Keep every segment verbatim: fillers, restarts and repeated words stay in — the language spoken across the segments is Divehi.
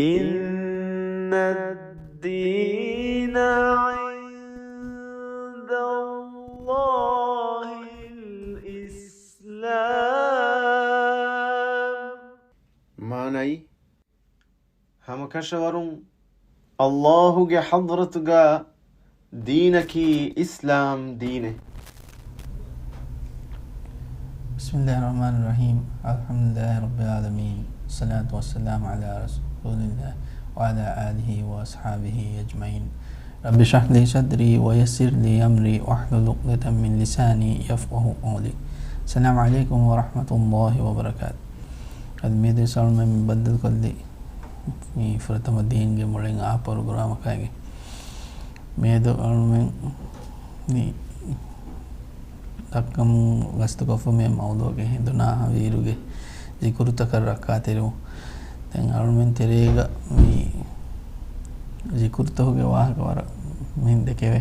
إن الدين عند الله الإسلام. މާނައީ، ހަމަކަށަވަރުން ﷲ ގެ ޙަޟްރަތުގަ ދީނަކީ އިސްލާމް ދީނެއް. بسم الله الرحمن الرحيم. الحمد لله رب العالمين. والصلاة والسلام على رسول الله وعلى آله وأصحابه أجمعين. رب اشرح لي صدري ويسر لي أمري واحلل عقدة من لساني يفقهوا قولي. السلام عليكم ورحمة الله وبركاته. އަދި މިއަދު އަޅުމެން ބައްދަލުކޮށްލީ މި ފުރަތަމަ ދީންގެ މޮޅެއް އާ ޕްރޮގްރާމަކާއިގެން. މިއަދު އަޅުމެން މި ދައްކަމުން ގަސްތުކޮށްފަ މި މައުޟޫގެ ހެނދުނާ ހަވީރުގެ ޒިކުރުތަކަށް ރައްކާތެރިވުން. ދެން އަޅުމެން ތެރޭގަ މި ޒިކުރުތަކުގެ ވާހަކަ ވަރަށް މިހެން ދެކެވޭ.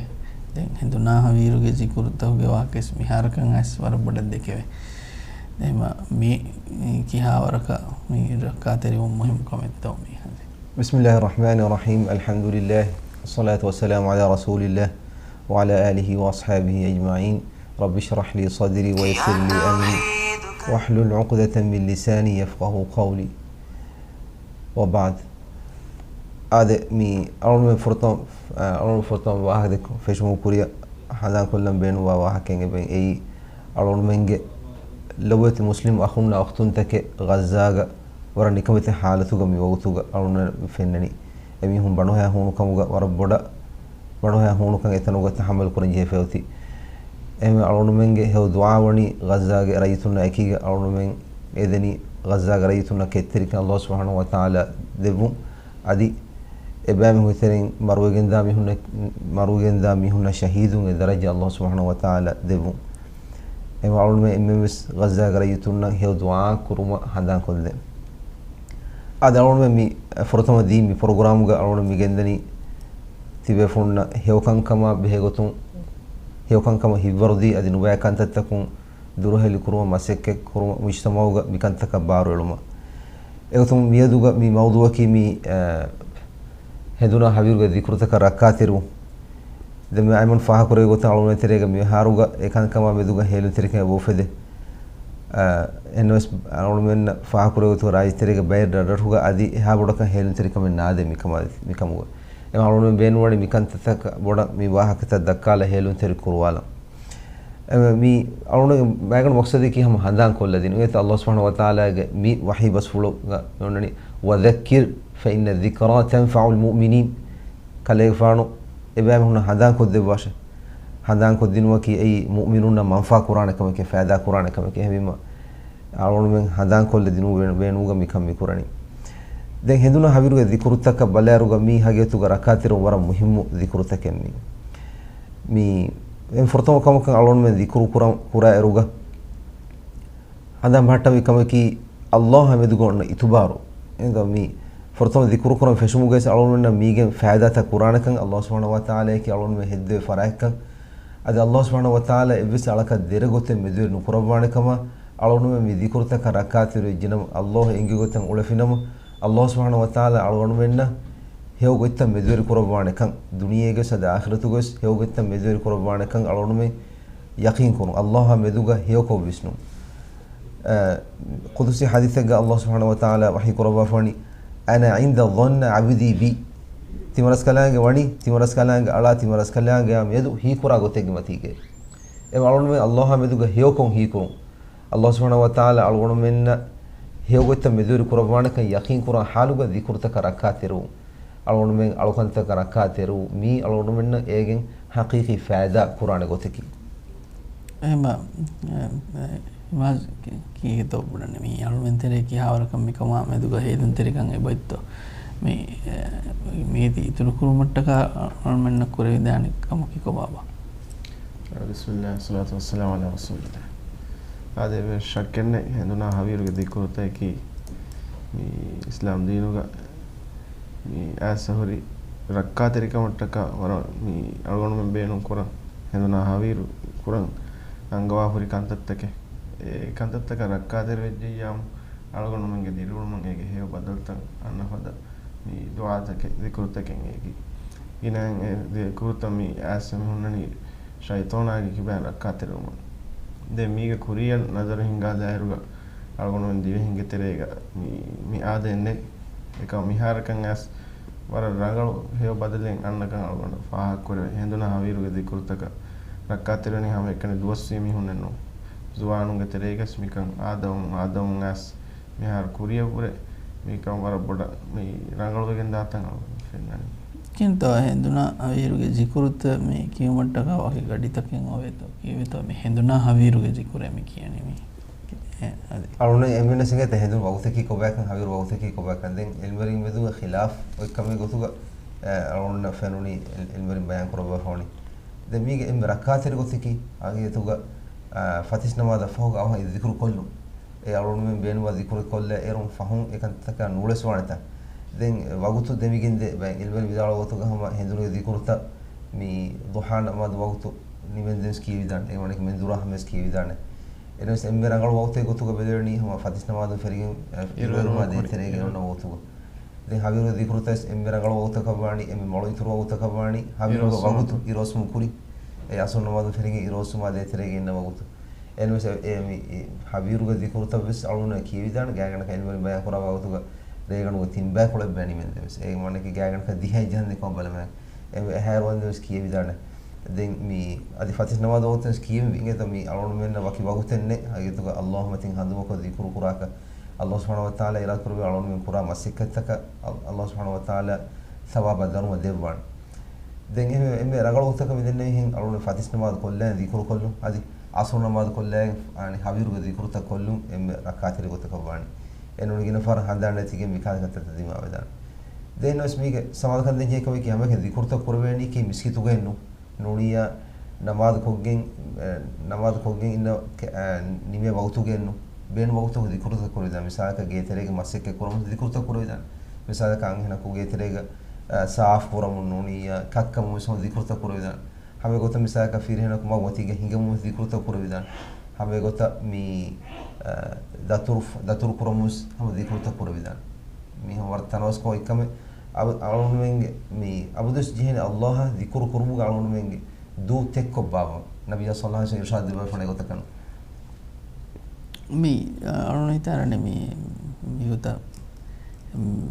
ދެން ހެނދުނާ ހަވީރުގެ ޒިކުރުތަކުގެ ވާހަކަ ވެސް މިހާރަކަށް އައިސް ވަރަށް ބޮޑަށް ދެކެވޭ. ދެން މި ކިހާވަރަކަށް މި ރައްކާތެރިވުން މުހިއްމު ކަމެއްތޯ މި ހަދީ. بسم الله الرحمن الرحيم. الحمد لله. والصلاة والسلام على رسول الله وعلى آله وأصحابه أجمعين. رب اشرح لي صدري ويسر لي أمري واحلل عقدة من لساني يفقهوا قولي. وبعد. އާދެ، މި އަޅުގަނޑުމެން ފުރަތަމަ، އަޅުގަނޑު ފުރަތަމަ ވާހަކަ ދެއްކުން ފެށުމުގެ ކުރިއަށް ހަނދާންކޮށްލަން ބޭނުންވާ ވާހަކައެއް އެބައި. އެއީ އަޅުގަނޑުމެންގެ ލޮބުވެތި މުސްލިމް އަޚުންނާ އުޚްތުންތަކެއް ޣައްޒާގަ ވަރަށް ނިކަމެތި ޙާލަތުގަ މި ވަގުތުގަ އަޅުގަނޑަށް ފެންނަނީ. އެމީހުން ބަނޑުހައި ހޫނުކަމުގަ ވަރަށް ބޮޑަށް، ބަނޑުހައި ހޫނުކަން އެތަނުގަ ތަޙައްމަލް ކުރަން ޖެހިފައި އޮތީ. އެހެންވެ އަޅުގަނޑުމެންގެ ހެޔޮ ދުޢާ ވަނީ ޣައްޒާގެ ރައްޔިތުންނާ އެކީގަ އަޅުގަނޑުމެން އެދެނީ ޣައްޒާގެ ރައްޔިތުންނަށް ކެތްތެރިކަން ﷲ ސުބްޙާނަހޫ ވަތަޢާލާ ދެއްވުން. އަދި އެބައިމީހުންގެ ތެރެއިން މަރުވެގެންދާ މީހުންނަށް، މަރުވެގެންދާ މީހުންނަށް ޝަހީދުންގެ ދަރަޖަ ﷲ ސުބްޙާނަހޫ ވަތަޢާލާ ދެއްވުން. އެހެންވެ އަޅުގަނޑުމެން އެންމެންވެސް ޣައްޒާގެ ރައްޔިތުންނަށް ހެޔޮ ދުޢާ ކުރުމަށް ހަނދާންކޮށްލަން. އަދި އަޅުގަނޑުމެން މި ފުރަތަމަ ދީން މި ޕްރޮގްރާމުގަ އަޅުގަނޑު މި ގެންދަނީ ތިބޭފުޅުންނަށް ހެޔޮކަންކަމާ ބެހޭގޮތުން، ހެޔޮކަންކަމަށް ހިތްވަރުދީ އަދި ނުބައި ކަންތައްތަކުން ދުރުހެލި ކުރުމަށް މަސައްކަތް ކުރުމަށް މުޖްތަމަޢުގަ މި ކަންތަކަށް ބާރުއެޅުމަށް. އެގޮތުން މިއަދުގަ މި މައުޟޫޢަކީ މި، އަ، ހެނދުނާ ހަވީރުގެ ޒިކުރުތަކަށް ރައްކާތެރިވުން. ދެން މި އައިމަން ފާހަގަކުރެއްވި ގޮތުން އަޅުގަނޑުމެން ތެރޭގަ މިހާރުގަ އެކަންކަމާ މެދުގަ ހޭލުންތެރިކަމެއް އެބައުފެދޭ. އަ، އެހެންނަމަވެސް އަޅުގަނޑުމެންނަށް ފާހަގަކުރެއްވި ގޮތުގަ ރާއްޖެ ތެރޭގަ ބައެއް ރަށްރަށުގަ އަދި އެހާ ބޮޑަކަށް ހޭލުންތެރިކަމެއް ނާދޭ މިކަމާ، މިކަމުގަ. އެ އަޅުގަނޑުމެން ބޭނުންވަނީ މިކަންތައްތަކަށް ބޮޑަށް މި ވާހަކަތައް ދައްކާލާ ހޭލުންތެރި ކުރުވާލަން. އެ، މި އަޅުގަނޑުގެ މައިގަނޑު މަޤްޞަދަކީ ހަމަ ހަނދާންކޮށްލަދިނުން. އެއީ ﷲ ސުބްޙާނަހޫ ވަތަޢާލާގެ މި ވަޙީ ބަސްފުޅުގަ މި އޮންނަނީ، "وذكر فإن الذكرى تنفع المؤمنين." ކަލޭގެފާނު އެބައިމީހުންނަށް ހަނދާންކޮށްދެއްވާށޭ. ހަނދާންކޮށްދިނުމަކީ އެއީ މުއުމިނުންނަށް މަންފާ ކުރާނެ ކަމެކޭ، ފައިދާ ކުރާނެ ކަމެކޭ. އެހެންވީމަ އަޅުގަނޑުމެން ހަނދާންކޮށްލަދިނުމުގެ ބޭނު-، ބޭނުމުގަ މިކަން މިކުރަނީ. ދެން ހެނދުނާ ހަވީރުގެ ޒިކުރުތަކަށް ބަލާއިރުގަ މީ ހަގީގަތުގަ ރައްކާތެރިވުން ވަރަށް މުހިއްމު ޒިކުރުތަކެއް މީ. މީ އެން ފުރަތަމަ ކަމަކަށް އަޅުގަނޑުމެން ޒިކުރު ކުރަން، ކުރާއިރުގަ ހަނދާން ބަހައްޓަންވީ ކަމަކީ، ﷲ އާ މެދުގަ އޮންނަ އިތުބާރު. އެނގ މި ފުރަތަމަ ޒިކުރު ކުރަން ފެށުމުގައި އަޅުގަނޑުމެންނަށް މީގެން ފައިދާތައް ކުރާނެކަން، ﷲ ސުބްޙާނަހޫ ވަތަޢާލާއަކީ އަޅުގަނޑުމެން ހެއްދެވޭ ފަރާތްކަން، އަދި ﷲ ސުބްޙާނަހޫ ވަތަޢާލާ އެއްވެސް އަޅަކަށް ދެރަ ގޮތެއް މެދުވެރި ނުކުރައްވާނެ ކަމަށް އަޅުގަނޑުމެން މި ޒިކުރުތަކަށް ރައްކާތެރިވެއްޖެނަމަ، ﷲ އެނގޭ ގޮތަށް އުޅެފިނަމަ، ﷲ ސުބްޙާނަހޫ ވަތަޢާލާ އަޅުގަނޑުމެންނަށް ހެޔޮ ގޮތްތައް މެދުވެރި ކުރައްވާނެކަން، ދުނިޔޭގެ ސަދަ އާޚިރަތުގެ ވެސް ހެޔޮ ގޮތްތައް މެދުވެރި ކުރައްވާނެކަން އަޅުގަނޑުމެން ޔަޤީން ކުރުން، ﷲ އާ މެދުގަ ހެޔޮކޮށް ވިސްނުން. އަ، ޤުދުސީ ޙަދީޘެއްގަ ﷲ ސުބްޙާނަހޫ ވަތަޢާލާ ވަޙީ ކުރައްވާފަވަނީ، "أنا عند ظن عبدي بي." ތިމަރަސްކަލާނގެ ވަނީ، ތިމަރަސްކަލާނގެ އަޅާ، ތިމަރަސްކަލާނގެ އާ މިއަދު ހީކުރާ ގޮތެއްގެ މަތީގައި. އެ އަޅުގަނޑުމެން ﷲ އާ މެދުގަ ހެޔޮކޮށް ހީކުރުން. ﷲ ސުބްޙާނަހޫ ވަތަޢާލާ އަޅުގަނޑުމެންނަށް ހެޔޮ ގޮތްތައް މެދުވެރި ކުރައްވާނެކަން ޔަޤީން ކުރާ ޙާލުގަ ޒިކުރުތަކަށް ރައްކާތެރިވުން. އަޅުގަނޑުމެން އަޅުކަންތަކަށް ރައްކާތެރިވުން. މީ އަޅުގަނޑުމެންނަށް އޭގެން ޙަޤީޤީ ފައިދާ ކުރާނެ ގޮތަކީ. އެހެންވީމަ، އެ، އެ، އިމާޒް ކި-، ކީކޭތޯ ބުނަނީ؟ މީ އަޅުމެން ތެރޭ ކިހާވަރަކަށް މިކަމާ މެދުގަ ހޭލުންތެރިކަން އެބައޮތްތޯ؟ މީ، އެ، މީތި އިތުރުކުރުމަށްޓަކާ އަޅުމެންނަށް ކުރެވިދާނެ ކަމަކީ ކޮބާބާ؟ بسم الله، الصلاة والسلام على رسول الله. އާދެ، އެއްވެސް ޝައްކެއްނެތް، ހެނދުނާ ހަވީރުގެ ދިކުރުތަކަކީ މި އިސްލާމް ދީނުގަ މި އައިސް ހުރި ރައްކާތެރިކަމަށްޓަކާ ވަރަށް މި އަޅުގަނޑުމެން ބޭނުން ކުރަން، ހެނދުނާ ހަވީރު ކުރަން އަންގަވާ ހުރި ކަންތައްތަކެއް. އެ ކަންތައްތަކަށް ރައްކާތެރިވެއްޖެއްޔާމު، އަޅުގަނޑުމެންގެ ދިރިއުޅުމަށް އޭގެ ހެޔޮ ބަދަލުތައް އަންނަ ފަދަ މި ވާހަކަތަކެއް، ޒިކުރުތަކެއް އެކި. ގިނައިން އެ ޒިކުރުތައް މި އައިސް މި ހުންނަނީ ޝައިޠޯނާގެ ކިބައިން ރައްކާތެރިވުމަށް. ދެން މީގެ ކުރިޔަށް ނަޒަރު ހިންގާލާއިރުގަ އަޅުގަނޑުމެން ދިވެހިންގެ ތެރޭގަ މި، މި އާދައެއް ނެތް. އެކަމަ މިހާރަކަށް އައިސް ވަރަށް ރަނގަޅު ހެޔޮ ބަދަލެއް އަންނަކަން އަޅުގަނޑަށް ފާހަގަކުރެވޭ. ހެނދުނާ ހަވީރުގެ ޒިކުރުތަކަށް ރައްކާތެރިވަނީ ހަމައެކަނި ދުވަސްވީ މީހުންނެއް ނޫން. ޒުވާނުންގެ ތެރޭގަސް މިކަން އާދަވަމުން، އާދަވަމުން އައިސް މިހާރު ކުރިޔަށްވުރެ މިކަން ވަރަށް ބޮޑަށް މި ރަނގަޅުވެގެން ދާތަން އަޅުގަނޑު ފެންނަނީ. ކިންތޯ ހެނދުނާ ހަވީރުގެ ޒިކުރުތައް މި ކިޔުމަށްޓަކާ ވަކި ގަޑިތަކެއް އޮވޭތޯ؟ ކީއްވެތޯ މި ހެނދުނާ ހަވީރުގެ ޒިކުރޭ މި ކިޔަނީ މި؟ އެ، އަދި. އަޅުގަނޑު އެންމެންވެސް އިނގޭތަ ހެނދުނު ވަގުތަކީ ކޮބާކަން، ހަވީރު ވަގުތަކީ ކޮބާކަން. ދެން އިލްމުވެރިން މެދުގަ ޚިލާފް އޮތްކަމެއް ގޮތުގަ، އެ، އަޅުގަނޑަށް ފެނުނީ އިލް-، އިލްމުވެރިން ބަޔާން ކުރައްވާފަ ވަނީ. ދެން މީގެ އެންމެ ރައްކާތެރި ގޮތަކީ ހަގީގަތުގަ، އާ، ފަތިސް ނަމާދަށް ފަހުގަ އަވަހަށް އެ ޒިކުރު ކޮށްލުން. އެ އަޅުގަނޑުމެން ބޭނުންވާ ޒިކުރެއް ކޮށްލާ އޭރުން ފަހުން އެކަންތަކާ ނޫޅެސްވާނެތާ. ދެން ވަގުތު ދެމިގެންދޭ ބައެއް އިލްމުވެރިން ވިދާޅުވާ ގޮތުގަ ހަމަ ހެނދުނުގެ ޒިކުރުތައް މި ޟުޙާ ނަމާދު ވަގުތު ނިމެންދެންވެސް ކިޔެވިދާނެ. އެ ވަނީ މެންދުރާ ހަމަވެސް ކިޔެވިދާނެ. އެނަވެސް އެންމެ ރަނގަޅު ވަގުތެއް ގޮތުގަ ބެލެވެނީ ހަމަ ފަތިސް ނަމާދުން ފެށިގެން، އެ، އިރު އިރު އިރު އިރު މާ ކުރި. ދޭތެރޭގަ އިރު. އޮންނަ ވަގުތުގަ. ދެން ހަވީރު ޒިކުރުތައް ވެސް އެންމެ ރަނގަޅު ވަގުތަކަށް ވާނީ، އެންމެ މޮޅު އިތުރު ވަގުތަކަށް ވާނީ، ހަވީރުގެ އިރު އޮސްމު ވަގުތު، ކުރި. އިރު އޮސްމު ކުރި. އެ އަސުރު ނަމާދުން ފެށިގެން އިރު އޮސްމު މާ ދޭތެރޭގަ އިންނަ ވަގުތު. އެންވެސް އެ، އެ، މި، އެ، ހަވީރުގެ ޒިކުރުތައް ވެސް އަޅުގަނޑު ކިޔެވިދާނެ. ގާތްގަނޑަކަށް އިލްމުވެރިން ބަޔާން ކުރާ ވަގުތުގަ ރޭގަނޑުގަ ތިން ބަޔަކު ލައްބައި ނިމެންދެން ވެސް. އޭގެ މާނައަކީ ގާތްގަނޑަކަށް ދިހައެއް ޖަހަން ދެކޮށް ބަލަމާ. އެ، އެހާއިރު ވަންދެން ވެސް ކިޔެވިދާނެ. ދެން މި އަދި ފަތިސް ނަމާދު ވަގުތުން ވެސް ކިޔެވި އިނގޭތަ މި އަޅުގަނޑުމެންނަށް ވަކި ވަގުތެއް ނެތް. ހަގީގަތުގަ އައްލާހު މަތިން ހަނދުމަކޮށް ޒިކުރު ކުރާކަށް. އައްލާހު ސުބްޙާނަހު ވަތަޢާލާ އިރާދަކުރެއްވި އަޅުގަނޑުމެން ކުރާ މަސައްކަތްތަކަށް އައް-، އައްލާހު ސުބްޙާނަހު ވަތަޢާލާ ސަވާބާ ދަރުމަ ދެއްވާނެ. ދެން އެހެން އެންމެ ރަނގަޅު ގޮތަކަށް މި ދެންނެވި ހެން އަޅުގަނޑު ފަތިސް ނަމާދު ކޮށްލައި ޒިކުރު ކޮށްލުން، އަދި އަސުރު ނަމާދު ކޮށްލައި އަނި ހަވީރުގެ ޒިކުރުތައް ކޮށްލުން އެންމެ ރައްކާތެރި ގޮތަކަށް ވާނެ. އެ ނޫނީ ގިނަ ފަހަރަށް ހަނދާން ނެތިގެން މި ކާލަކަށް ތަތަ ދިމާވެދާނެ. ދެން ވެސް މީގެ ސަމާލުކަން ދޭން ޖެހޭ ކަމަކީ ހަމައެކަނި ޒިކުރުތައް ކުރެވޭނީކީ މިސްކިތުގައެއްނު. ނޫނިއްޔާ ނަމާދު ކޮށްގެން، އެ، ނަމާދު ކޮށްގެން އިންނަ ކެ-، އެ، ނިމޭ ވަގުތުގައެއްނު. ބޭނުން ވަގުތަކު ޒިކުރުތައް ކުރެވިދާނެ. މިސާލަކަށް ގޭތެރޭގެ މަސައްކަތް ކުރަމުން ޒިކުރުތައް ކުރެވިދާނެ. މިސާލަކަށް އަންހެނަކު ގޭތެރޭގަ، އެ، ސާފު ކުރަމުން ނޫނިއްޔާ ކައްކަމުން ވެސް ހަމަ ޒިކުރުތައް ކުރެވިދާނެ. ހަމަ ގޮތަށް މިސާލަކަށް ފިރިހެނަކު މަގު މަތީގަ ހިނގަމުން ވެސް ޒިކުރުތައް ކުރެވިދާނެ. ހަމަ ގޮތަށް މި، އަ، ދަތުރު، ދަތުރު ކުރަމުން ވެސް ހަމަ ޒިކުރުތައް ކުރެވިދާނެ. މީ ހަމަ ވަރަށް ތަނަވަސްކޮށް އެއްކަމެއް. އަ-، އަޅުގަނޑުމެންގެ މި އަބަދުވެސް ޖެހޭނެ އައްލާހަށް ޒިކުރު ކުރުމުގަ އަޅުގަނޑުމެންގެ ދޫ ތެއްކޮށް ބާއްވަން. ނަބިއްޔާ ޞައްލައްލާހު ޢަލައިހި ވަސައްލަމަ އިރުޝާދު ދެއްވާފަ ވަނީ ގޮތަކަށް. މި، އަ، އަޅުގަނޑު ހިތަށް އަރަނީ މި، މިގޮތަށް، މް،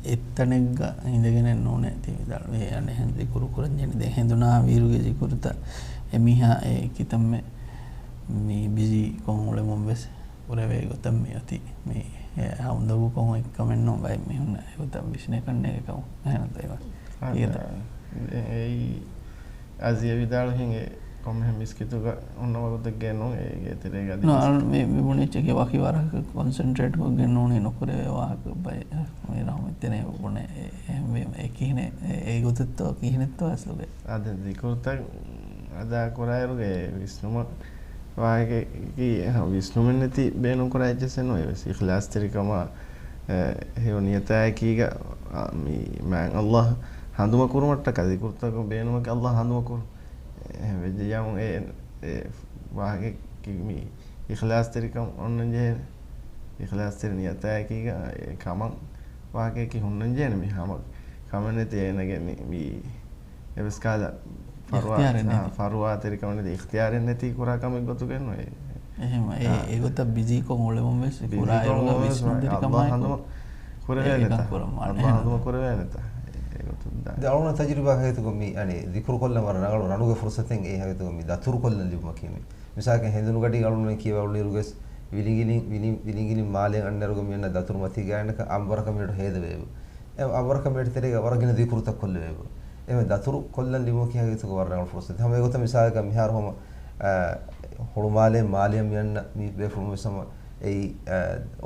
އެއްތަނެއްގަ އިނދެގެނެއް ނޫނޭ ތި ވިދާޅުވި އަނެއްހެން ޒިކުރު ކުރަންޖެހެނީ. ދެން ހެނދުނާ ހަވީރުގެ ޒިކުރުތައް އެމީހާ އެ ކިތަންމެ މި ބިޒީ ކޮށް އުޅެމުން ވެސް ކުރެވޭ ގޮތަށް މި އޮތީ. މި އެ ހަމްދަކު ކޮށް އެއްކަމެއް ނޫން ބައެއް މީހުންނަށް އެގޮތަށް ވިސްނޭކަށް ނޭނގެ ކަމަށް. އެހެންތޯ އޭވާ؟ އާ، އިނގޭތަ؟ އެ-، އެއީ އަޒިޔަ ވިދާޅުވިހެން އެ ކޮންމެހެން މިސްކިތުގަ އޮންނަ ވަގުތެއްގައެއް ނޫން އޭގެ ތެރޭގަ އަދި ނޯ، މިސް- އަޅު މި، މި ބުނި އެއްޗަކީ ވަކި ވަރަކަށް ކޮންސެންޓްރޭޓް ކޮށްގެން ނޫނީ ނުކުރެވޭ ވާހަކަ ބައެއް މި ރަހުމަތްތެރޭ ބުނެ އެ-، އެހެންވީމަ އެ ކިހިނެއް އެ-، އެ ގޮތެއްތޯ ކިހިނެއްތޯ އަސްލުގައި. އާދެ، ޒިކުރުތައް އަދާ ކުރާއިރުގެ ވިސްނުމަށް ވާހަކައަކީ، އެހާ، ވިސްނުމެއް ނެތި ބޭނުން ކުރާ އެއްޗެއްސެއް ނޫން. އެވެސް އިޚްލާޞްތެރިކަމާ، އެ، ހެޔޮ ނިޔަތާއެކީގަ، އާ، މި މާތް ﷲ ހަނދުމަ ކުރުމަށްޓަކާ ޒިކުރުތަކުން ބޭނުމަކީ ﷲ ހަނދުމަ ކުރުން. އެ، ވެއްޖެއްޔާމު އެ، އެ ވާހަކައަކީ މި އިޚްލާޞްތެރިކަން އޮންނަން ޖެހޭނެ. އިޚްލާޞްތެރި ނިޔަތާއެކީގަ އެ ކަމަށް ވާހަކައަކީ ހުންނަން ޖެހޭނެ. މި ހަމަ ކަމެއް ނެތި އޭނަގެ މި، މި އެވެސް ކާލަ ފަރުވާ، އިޚްތިޔާރެއް ނެތި. އާ، ފަރުވާތެރިކަމެއް ނެތި، އިޚްތިޔާރެއް ނެތި ކުރާ ކަމެއް ގޮތުގައެއް ނޫން. އެހެން، އެ، އާ. އެގޮތަށް ބިޒީކޮށް އުޅެމުން ވެސް ކުރާ އިރުގަ ވިސްނުންތެރިކަމާއެކު އެކަން ކުރަން އެހެން. އައްލާހު ހަނދުމަ ކުރެވޭނެތާ؟ އެގޮތުން ދާ. ދެ އަޅުގަނޑު ތަޖުރިބާ ހަގީގަތުގަ މި، އަނެ، ޒިކުރު ކޮށްލަން ވަރަށް ރަނގަޅު ރަނުގެ ފުރުސަތެއް އެ ހަގީގަތުގަ މި ދަތުރު ކޮށްލަން ލިބުމަކީ މި. މިސާލަކަށް ހެނދުނު ގަޑި އަޅުގަނޑު ކިޔަވާ އުޅޭއިރުގަސް ވިލިނގިލި-، ވިލި-، ވިލިނގިލި މާލެއަށް އަންނައިރުގަ މި އަންނަ ދަތުރު މަތީގަ އަނެކަ އަނބުރަކަށް މިއަޑު ހޭދަވެއެވެ. އެ އަނބުރަކަށް މިއަޑު ތެރޭގަ ވަރަށް ގިނަ ޒިކުރުތައް ކޮށްލެވެއެވެ. އެމެ ދަތުރު ކޮށްލަން ލިބުމަކީ ހަގީގަތުގަ ވަރަށް ރަނގަޅު ފުރުސަތެއް. ހަމަ އެގޮތަށް މިސާލަކަށް މިހާރު ހަމަ، އާ، ހުޅުމާލޭ މާލެއަށް މި އަންނަ މި ބޭފުޅުން ވެސް ހަމަ އެއީ، އާ،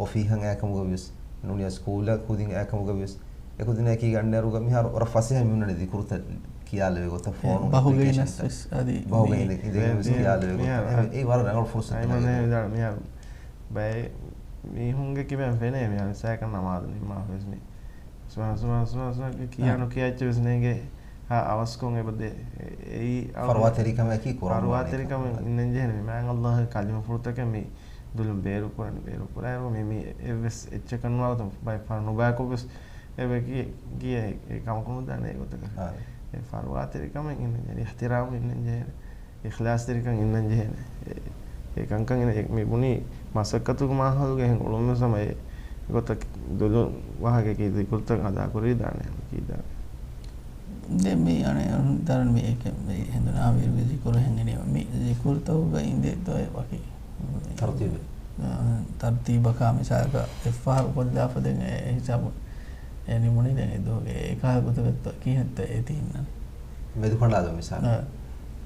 އޮފީހަށް އައިކަމުގަ ވިޔަސް، ނޫނިއްޔާ ސްކޫލަށް ކުދިން އައިކަމުގަ ވިޔަސް، އެކުދިން އެކީގަ އަންނައިރުގަ މިހާރު ވަރަށް ފަސޭހަ މި ހުންނަނީ ޒިކުރުތައް ކިޔާލެވޭ ގޮތަށް އެ، ފޯނު ބަހުގައި އެޕްލިކޭޝަންތައް. ވެސް އަދި ބަހުގައި މި އިނދެ-، އިނދެގެން ވެސް މި-، ކިޔާލެވޭ މިހާރު ގޮތަށް. އައި-، އެ، އެ ވަރަށް ރަނގަޅު ފުރުސަތެއް. އައިމަން މިހާރު، މިހާރު ބައެއް މީހުންގެ ކިބައިން ފެނޭ މިހާރު މިސާލަކަށް ނަމާދު ނިންމާފަ ވެސް މި ސުބްޙާނަ، ސުބްޙާނަ، ސުބްޙާނަ، ސުބްޙާނަ ކިޔާ އާ. ނުކިޔާ އެއްޗެއް ވެސް ނޭނގޭ. އާ، އަވަސްކޮށް އެބަދޭ. އެ-، އެއީ އަޅު-، ފަރުވާތެރިކަމަކީ ކުރަން ފަރުވާތެރިކަމެއް ވާނެ. އިންނަން ޖެހޭނެ. މި މާތް ﷲ ގެ ކަލިމަ ފުޅުތަކެއް މި ދުލުން ބޭރު ކުރަނީ، ބޭރު ކުރާއިރު މި، މި އެއްވެސް އެއްޗަކަށް ނުވާ ގޮތަށް ބައެއް ފަހަރު ނުބަޔަކު ވެސް އެބަ ގި-، ގިޔަ އެ، އެ ކަމަކުން ދާނެ އެގޮތަކަށް. އާ. އެ ފަރުވާތެރިކަމެއް އިންނަން ޖެހޭނެ، އިޙްތިރާމް އިންނަން ޖެހޭނެ، އިޚްލާޞްތެރިކަން އިންނަން ޖެހޭނެ. އެ، އެ ކަންކަން އިން-، އެ މި ބުނީ މަސައްކަތުގެ މާހައުލުގަ އެހެން އުޅުންވެސް ހަމަ އެ ގޮތަށް ދުލު ވާހަކައަކީ ޒިކުރުތައް އަދާކުރީ ދާނެ ހަމަ ކީ ދާނެ. ދެން މި އަނެއް ދަރަން މި އެކެ-، މި ހެނދުނާ ވީރުގެ ޒިކުރު ހެން އިނީމަ މި ޒިކުރުތަކުގަ އިނދޭތޯ އެ ވަކި ތަރުތީބެއް. އަ، ތަރުތީބަކާ މިސާލަކަށް އެއްފަހަރު ކޮށްލާފަ ދެން އެ ހިސާބު އެ ނިމުނީ ދެން އެ ދުވަހުގެ އެކަހަލަ ގޮތަކަށްތޯ ކިހިނެއްތޯ އޭތި އިންނަނީ. މެދުކަނޑާލު މިސާލު. އަ.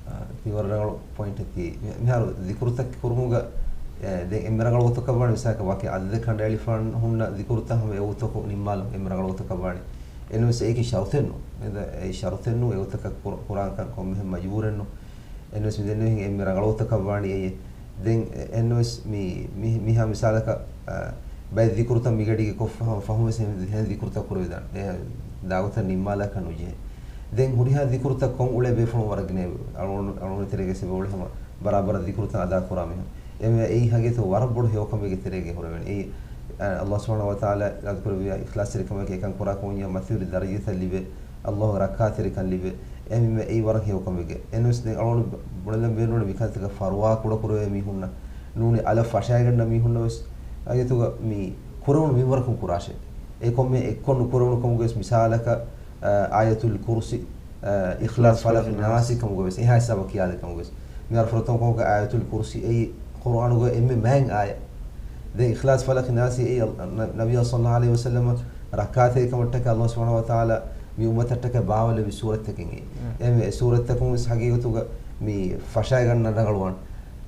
އަ، ތި ވަރަށް ރަނގަޅު ޕޮއިންޓެއް ތީ. މި-، މިހާރު ޒިކުރުތައް ކުރުމުގަ، އެ، ދެން އެންމެ ރަނގަޅު ގޮތަކަށް ވާނީ މިސާލަކަށް ވަކި އަދަދެއް ކަނޑައެޅިފަ ހުންނަ ޒިކުރުތައް ހަމަ އެ ވަގުތަކު ނިންމާލުން އެންމެ ރަނގަޅު ގޮތަކަށް ވާނީ. އެންވެސް އެއީކީ ޝަރުތެއް ނޫން. އެ ދަ-، އެ ޝަރުތެއް ނޫން އެ ގޮތަކަށް ކުރ-، ކުރާންކަން ކޮންމެހެން މަޖުބޫރެއް ނޫން. އެންވެސް މި ދެންނެވިހެން އެންމެ ރަނގަޅު ގޮތަކަށް ވާނީ އެއް. ދެން އެ-، އެންވެސް މި-، މި-، މިހާ މިސާލަކަށް، އަ، ބައެއް ޒިކުރުތައް މިގަޑީގެ ކޮށްފަ ފަހުން ވެސް އެހެން ޒިކުރުތައް ކުރެވިދާނެ. އެ ދާގޮތަށް ނިންމާލާކަށް ނުޖެހޭ. ދެން ހުރިހާ ޒިކުރުތައް ކޮށް އުޅޭ ބޭފުޅުން ވަރަށް ގިނަ އަޅުގަނޑު، އަޅުގަނޑު ތެރޭގަ އެބަ އުޅޭ ހަމަ ބަރާބަރަށް ޒިކުރުތައް އަދާ ކުރާ މީހުން. އެމެ އެއީ ހަގީގަތު ވަރަށް ބޮޑު ހެޔޮކަމެއްގެ ތެރޭގަ ހުރެވޭނެ. އެއީ، އަ، ﷲ ސުބްޙާނަހޫ ވަތަޢާލާ އިރާދަކުރެއްވިޔާ އިޚްލާޞްތެރިކަމަކީ އެކަން ކުރާ ކަމަށް މަތިވެރި ދަރަޖަތައް ލިބޭ. ﷲ ގެ ރައްކާތެރިކަން ލިބޭ. އެހެންވީމަ އެއީ ވަރަށް ހެޔޮކަމެއްގެ. އެންވެސް ދެން އަޅުގަނޑު ބުނެލަން ބޭނުންވަނީ މިކަންތަކަށް ފަރުވާ ކުޑަކުރެވޭ މީހުންނަށް ނޫނީ އަލަށް ފަށާގަންނަ މީހުންނަށް ވެސް އަގެތުގަ މި ކުރެވުނު މިންވަރަކުން ކުރާށޭ. އެ ކޮންމެ އެއްކޮށް ނުކުރެވުނު ކަމުގަވެސް މިސާލަކަށް، އާ، އާޔަތުލް ކުރުސި، އާ، އިޚްލާޞް، އިޚްލާޞް، ފަލަޤް، ފަލަޤް، ނާސް، ނާސް ކަމުގަވެސް އެހާ ހިސާބަށް ކިޔާލެވި ކަމުގަވެސް. މިހާރު ފުރަތަމަ ކަމަކަށް އާޔަތުލް ކުރުސި އެއީ ޤުރުއާނުގަ އެންމެ މާތް އާޔަތް. ދެން އިޚްލާޞް، ފަލަޤް، ނާސް އެއީ އަލް-، ނަ-، ނަބިއްޔާ ޞައްލައްލާހު ޢަލައިހި ވަސައްލަމަށް ރައްކާތެރިކަމަށްޓަކައި ﷲ ސުބްޙާނަހޫ ވަތަޢާލާ މި އުއްމަތަށްޓަކައި ބާވައިލެއްވި ސޫރަތްތަކެއް އެއީ. އެހެންވެ، އެ ސޫރަތްތަކުން ވެސް ހަގީގަތުގަ މި ފަށާގަންނަން ރަނގަޅުވާނެ.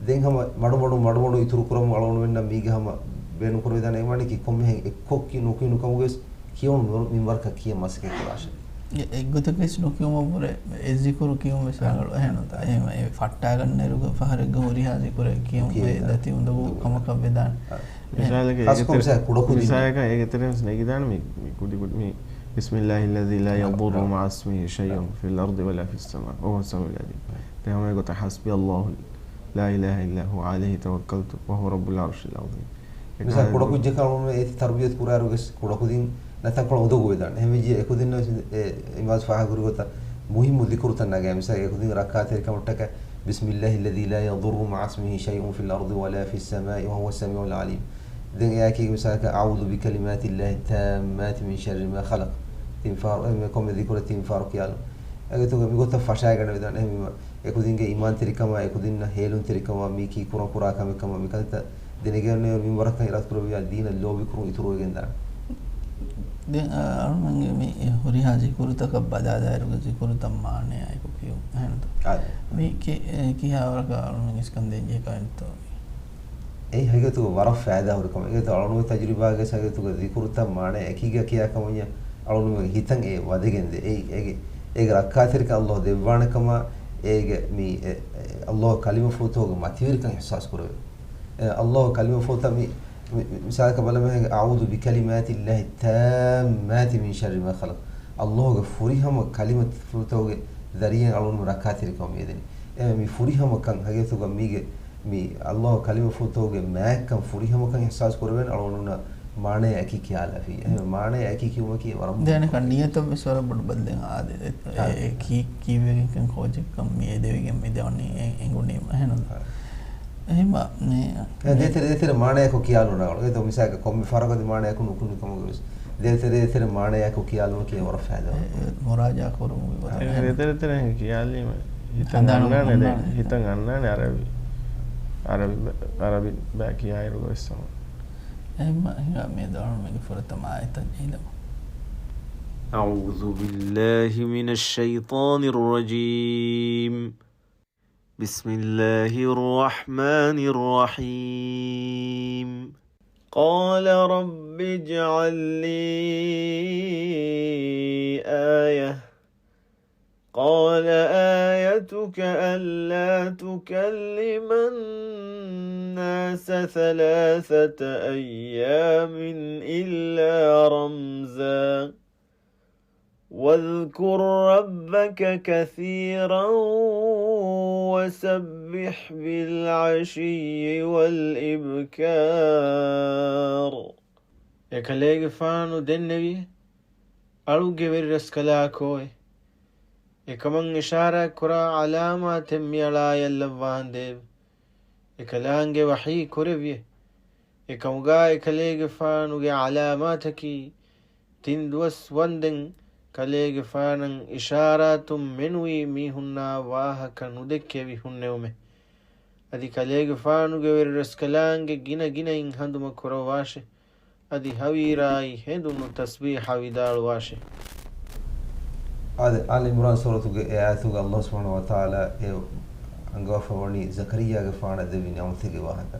ދެން ހަމަ މަޑުމަޑުން، މަޑުމަޑުން އިތުރު ކުރަމުން އަޅުގަނޑުމެންނަށް މީގެ ހަމަ ބޭނުންކުރެވިދާނެ އެއްވަނީކީ ކޮންމެހެން އެއްކޮށް ކި-، ނުކިޔުނު ކަމުގަވެސް ކިޔެވުނު މި-، މިންވަރަކަށް ކިޔަން މަސައްކަތް ކުރާށޭ. އެ-، އެއްގޮތަކަށް ވެސް ނުކިޔުމަށްވުރެ އެ ޒިކުރު ކިޔުން ވެސް އާ. ރަނގަޅު. އެހެން ނޫންތަ؟ އެހެން އެ ފައްޓާގަންނައިރުގަ ފަހަރެއްގަ ހުރިހާ ޒިކުރެއް ކިޔުން އެ ދަތި އުނދަގޫ ކަމަކަށް ވެދާނެ. އާ. އެ މިސާލަކަށް އޭގެ ތެރެ-، މިސާލަކަށް އޭގެ ތެރެއިން ވެސް ނެގިދާނެ މި، މި ކުދި ކުދި މި بسم الله الذي لا يضر مع اسمه شيء في الأرض ولا في السماء وهو السميع العليم. ދެން ހަމަ އެގޮތަށް حسبي الله لا إله إلا هو عليه توكلت وهو رب العرش العظيم. މިސާލަކަށް ކުޑަކުއްޖަކަށް އަޅުގަނޑު އޭތި ތަރުބިޔަތު ކުރާއިރުވެސް ކުޑަކުދިން ނަތަ ކޮޅު އުނދަގޫވެދާނެ. އެހެންވެއްޖެ އެކުދިންނަށް ވެސް އެ އިމާޒް ފާހަގަކުރި ގޮތަށް މުހިއްމު ޒިކުރުތައް ނަގާ. މިސާލަކަށް އެކުދިން ރައްކާތެރިކަމަށްޓަކައި بسم الله الذي لا يضر مع اسمه شيء في الأرض ولا في السماء وهو السميع العليم. ދެން އެއާއެކީ މިސާލަކަށް أعوذ بكلمات الله التامات من شر ما خلق. ތިން ފަހަރު، އެ ކޮންމެ ޒިކުރެއް ތިން ފަހަރު ކިޔާލުން. އެގޮތުގަ މިގޮތަށް ފަށާގަނެ ވެދާނެ. އެހެންވީމަ އެކުދިންގެ އީމާންތެރިކަމާ، އެކުދިންނަށް ހޭލުންތެރިކަމާ، މީކީ ކުރަން ކުރާ ކަމެއް ކަމަށް މިކަންތައް ދެނެގެންނެވި މިންވަރަކަށް އިރާދަކުރެއްވިޔާ ދީނަށް ލޯބިކުރުން އިތުރުވެގެން ދާނެ. ދެން އަ-، އަޅުމެންގެ މި ހުރިހާ ޒިކުރުތަކަށް ބަލާލާއިރުގަ ޒިކުރުތައް މާނަޔާ އެކު ކިޔުން. އެހެންތަ؟ އާދެ. މީ ކި-، އެ، ކިހާވަރަކަށް އަޅުމެން އިސްކަން ދޭންޖެހޭ ކަމެއްތޯ؟ އެއީ ހަގީގަތުގަ ވަރަށް ފައިދާހުރި ކަމެއް. އެގޮތަށް އަޅުގަނޑު ތަޖުރިބާގެ ހަގީގަތުގަ ޒިކުރުތައް މާނަ އެކީގަ ކިޔާ ކަމަށް އަޅުގަނޑުގެ ހިތަށް އެ ވަދެގެންދޭ. އެއީ، އޭގެ، އޭގެ ރައްކާތެރިކަން ﷲ ދެއްވާނެ ކަމަށް، އޭގެ މި، އެ، އެ، ﷲ ކަލިމަފުޅުތަކުގެ މަތިވެރިކަން އިޙްސާސް ކުރެވޭ. އެ، ﷲ ކަލިމަފުޅުތައް މި، މި، މި، މިސާލަކަށް ބަލަމެހެން، أعوذ بكلمات الله التامات من شر ما خلق. ﷲ ގެ ފުރިހަމަ ކަލިމަފުޅުތަކުގެ ޒަރީއައިން އަޅުގަނޑު ރައްކާތެރިކަމަށް މިއަދަނީ. އެ، މި ފުރިހަމަ ކަން ހަގީގަތުގަ މީގެ މި ﷲ ކަލިމަފުޅުތަކުގެ މާތްކަން ފުރިހަމަކަން އިޙްސާސް ކުރެވޭނެ އަޅުގަނޑުންނަށް މާނަޔާ އެކި ކިޔާލާފި. އެހެން މާނަޔާ އެކި ކިޔުމަކީ ވަރަށް ދެން އަނެކަ ނިޔަތަށް ވެސް ވަރަށް ބޮޑު ބަދަލެއް އާދެ. އެ، އާ. އެ، ކީ-، ކީއްވެގެން ކޯޗެއްކަން މި އެދެވިގެން މި ދެވަނީ އެ-، އެނގުނީމަ އެހެން. އާ. އެހެންމަ މި-، އެ، ދޭތެރެ، ދޭތެރެ މާނަޔާކޮށް ކިޔާލުން ރަނގަޅު. އެ ދޯ މިސާލަކަށް ކޮންމެ ފަހަރަކަށް މާނަޔާކޮށް ނުކުނި ކަމުގަ ވެސް. ދޭތެރޭ ދޭތެރޭ މާނަޔާކޮށް ކިޔާލުމަކީ ވަރަށް ފައިދާ. އެ، އެ، މުރާޖާ ކުރުމުގެ ވަރަށް އެ، އެހެން. ދޭތެރޭ ދޭތެރޭ ކިޔާލީމަ ހިތަށް ހަނދާނު އަންނާނެ ދެން. ހަނދާނު. ހިތަށް އަންނާނެ އަރަބި. އަރަބި ބަ-، އަރަބި ބައި ކިޔާއިރު ގޮވެސް ސަމަ. އެހެންމަ ހިނގާ މި ދާނުމެގެ ފުރަތަމަ އާޔަތަށް ޖެހިލަމު. أعوذ بالله من الشيطان الرجيم. بسم الله الرحمن الرحيم. قال رب اجعل لي آية. قال آيتك ألا تكلم الناس ثلاثة أيام إلا رمزا. واذكر ربك كثيرا وسبح بالعشي والإبكار. އެކަލޭގެފާނު ދެންނެވި، އަޅުގެ ވެރިރަސްކަލާކޯއެ؟ އެކަމަށް އިޝާރާތްކުރާ ޢަލާމާތެއް މިއަޅާޔަށް ލައްވާނދޭވެ! އެކަލާނގެ ވަޙީ ކުރެއްވިއެ. އެކަމުގާ އެކަލޭގެފާނުގެ ޢަލާމާތަކީ، ތިން ދުވަސް ވަންދެން ކަލޭގެފާނަށް އިޝާރާތުން މެނުވީ މީހުންނާ ވާހަކަ ނުދެއްކެވި ހުންނެވުމެ. އަދި ކަލޭގެފާނުގެ ވެރިރަސްކަލާނގެ ގިނަ ގިނައިން ހަނދުމަ ކުރައްވާށެ. އަދި ހަވީރާއި ހެނދުނު ތަސްބީޙަ ވިދާޅުވާށެ. އާދެ، އާލް ޢިމްރާން ސޫރަތުގެ އެ އާޔަތުގަ ﷲ ސުބްޙާނަހޫ ވަތަޢާލާ އެ އަންގަވާފަ ވަނީ ޒަކަރިއްޔާގެފާނަށް ދެއްވި ނިޢުމަތެއްގެ ވާހަކަ.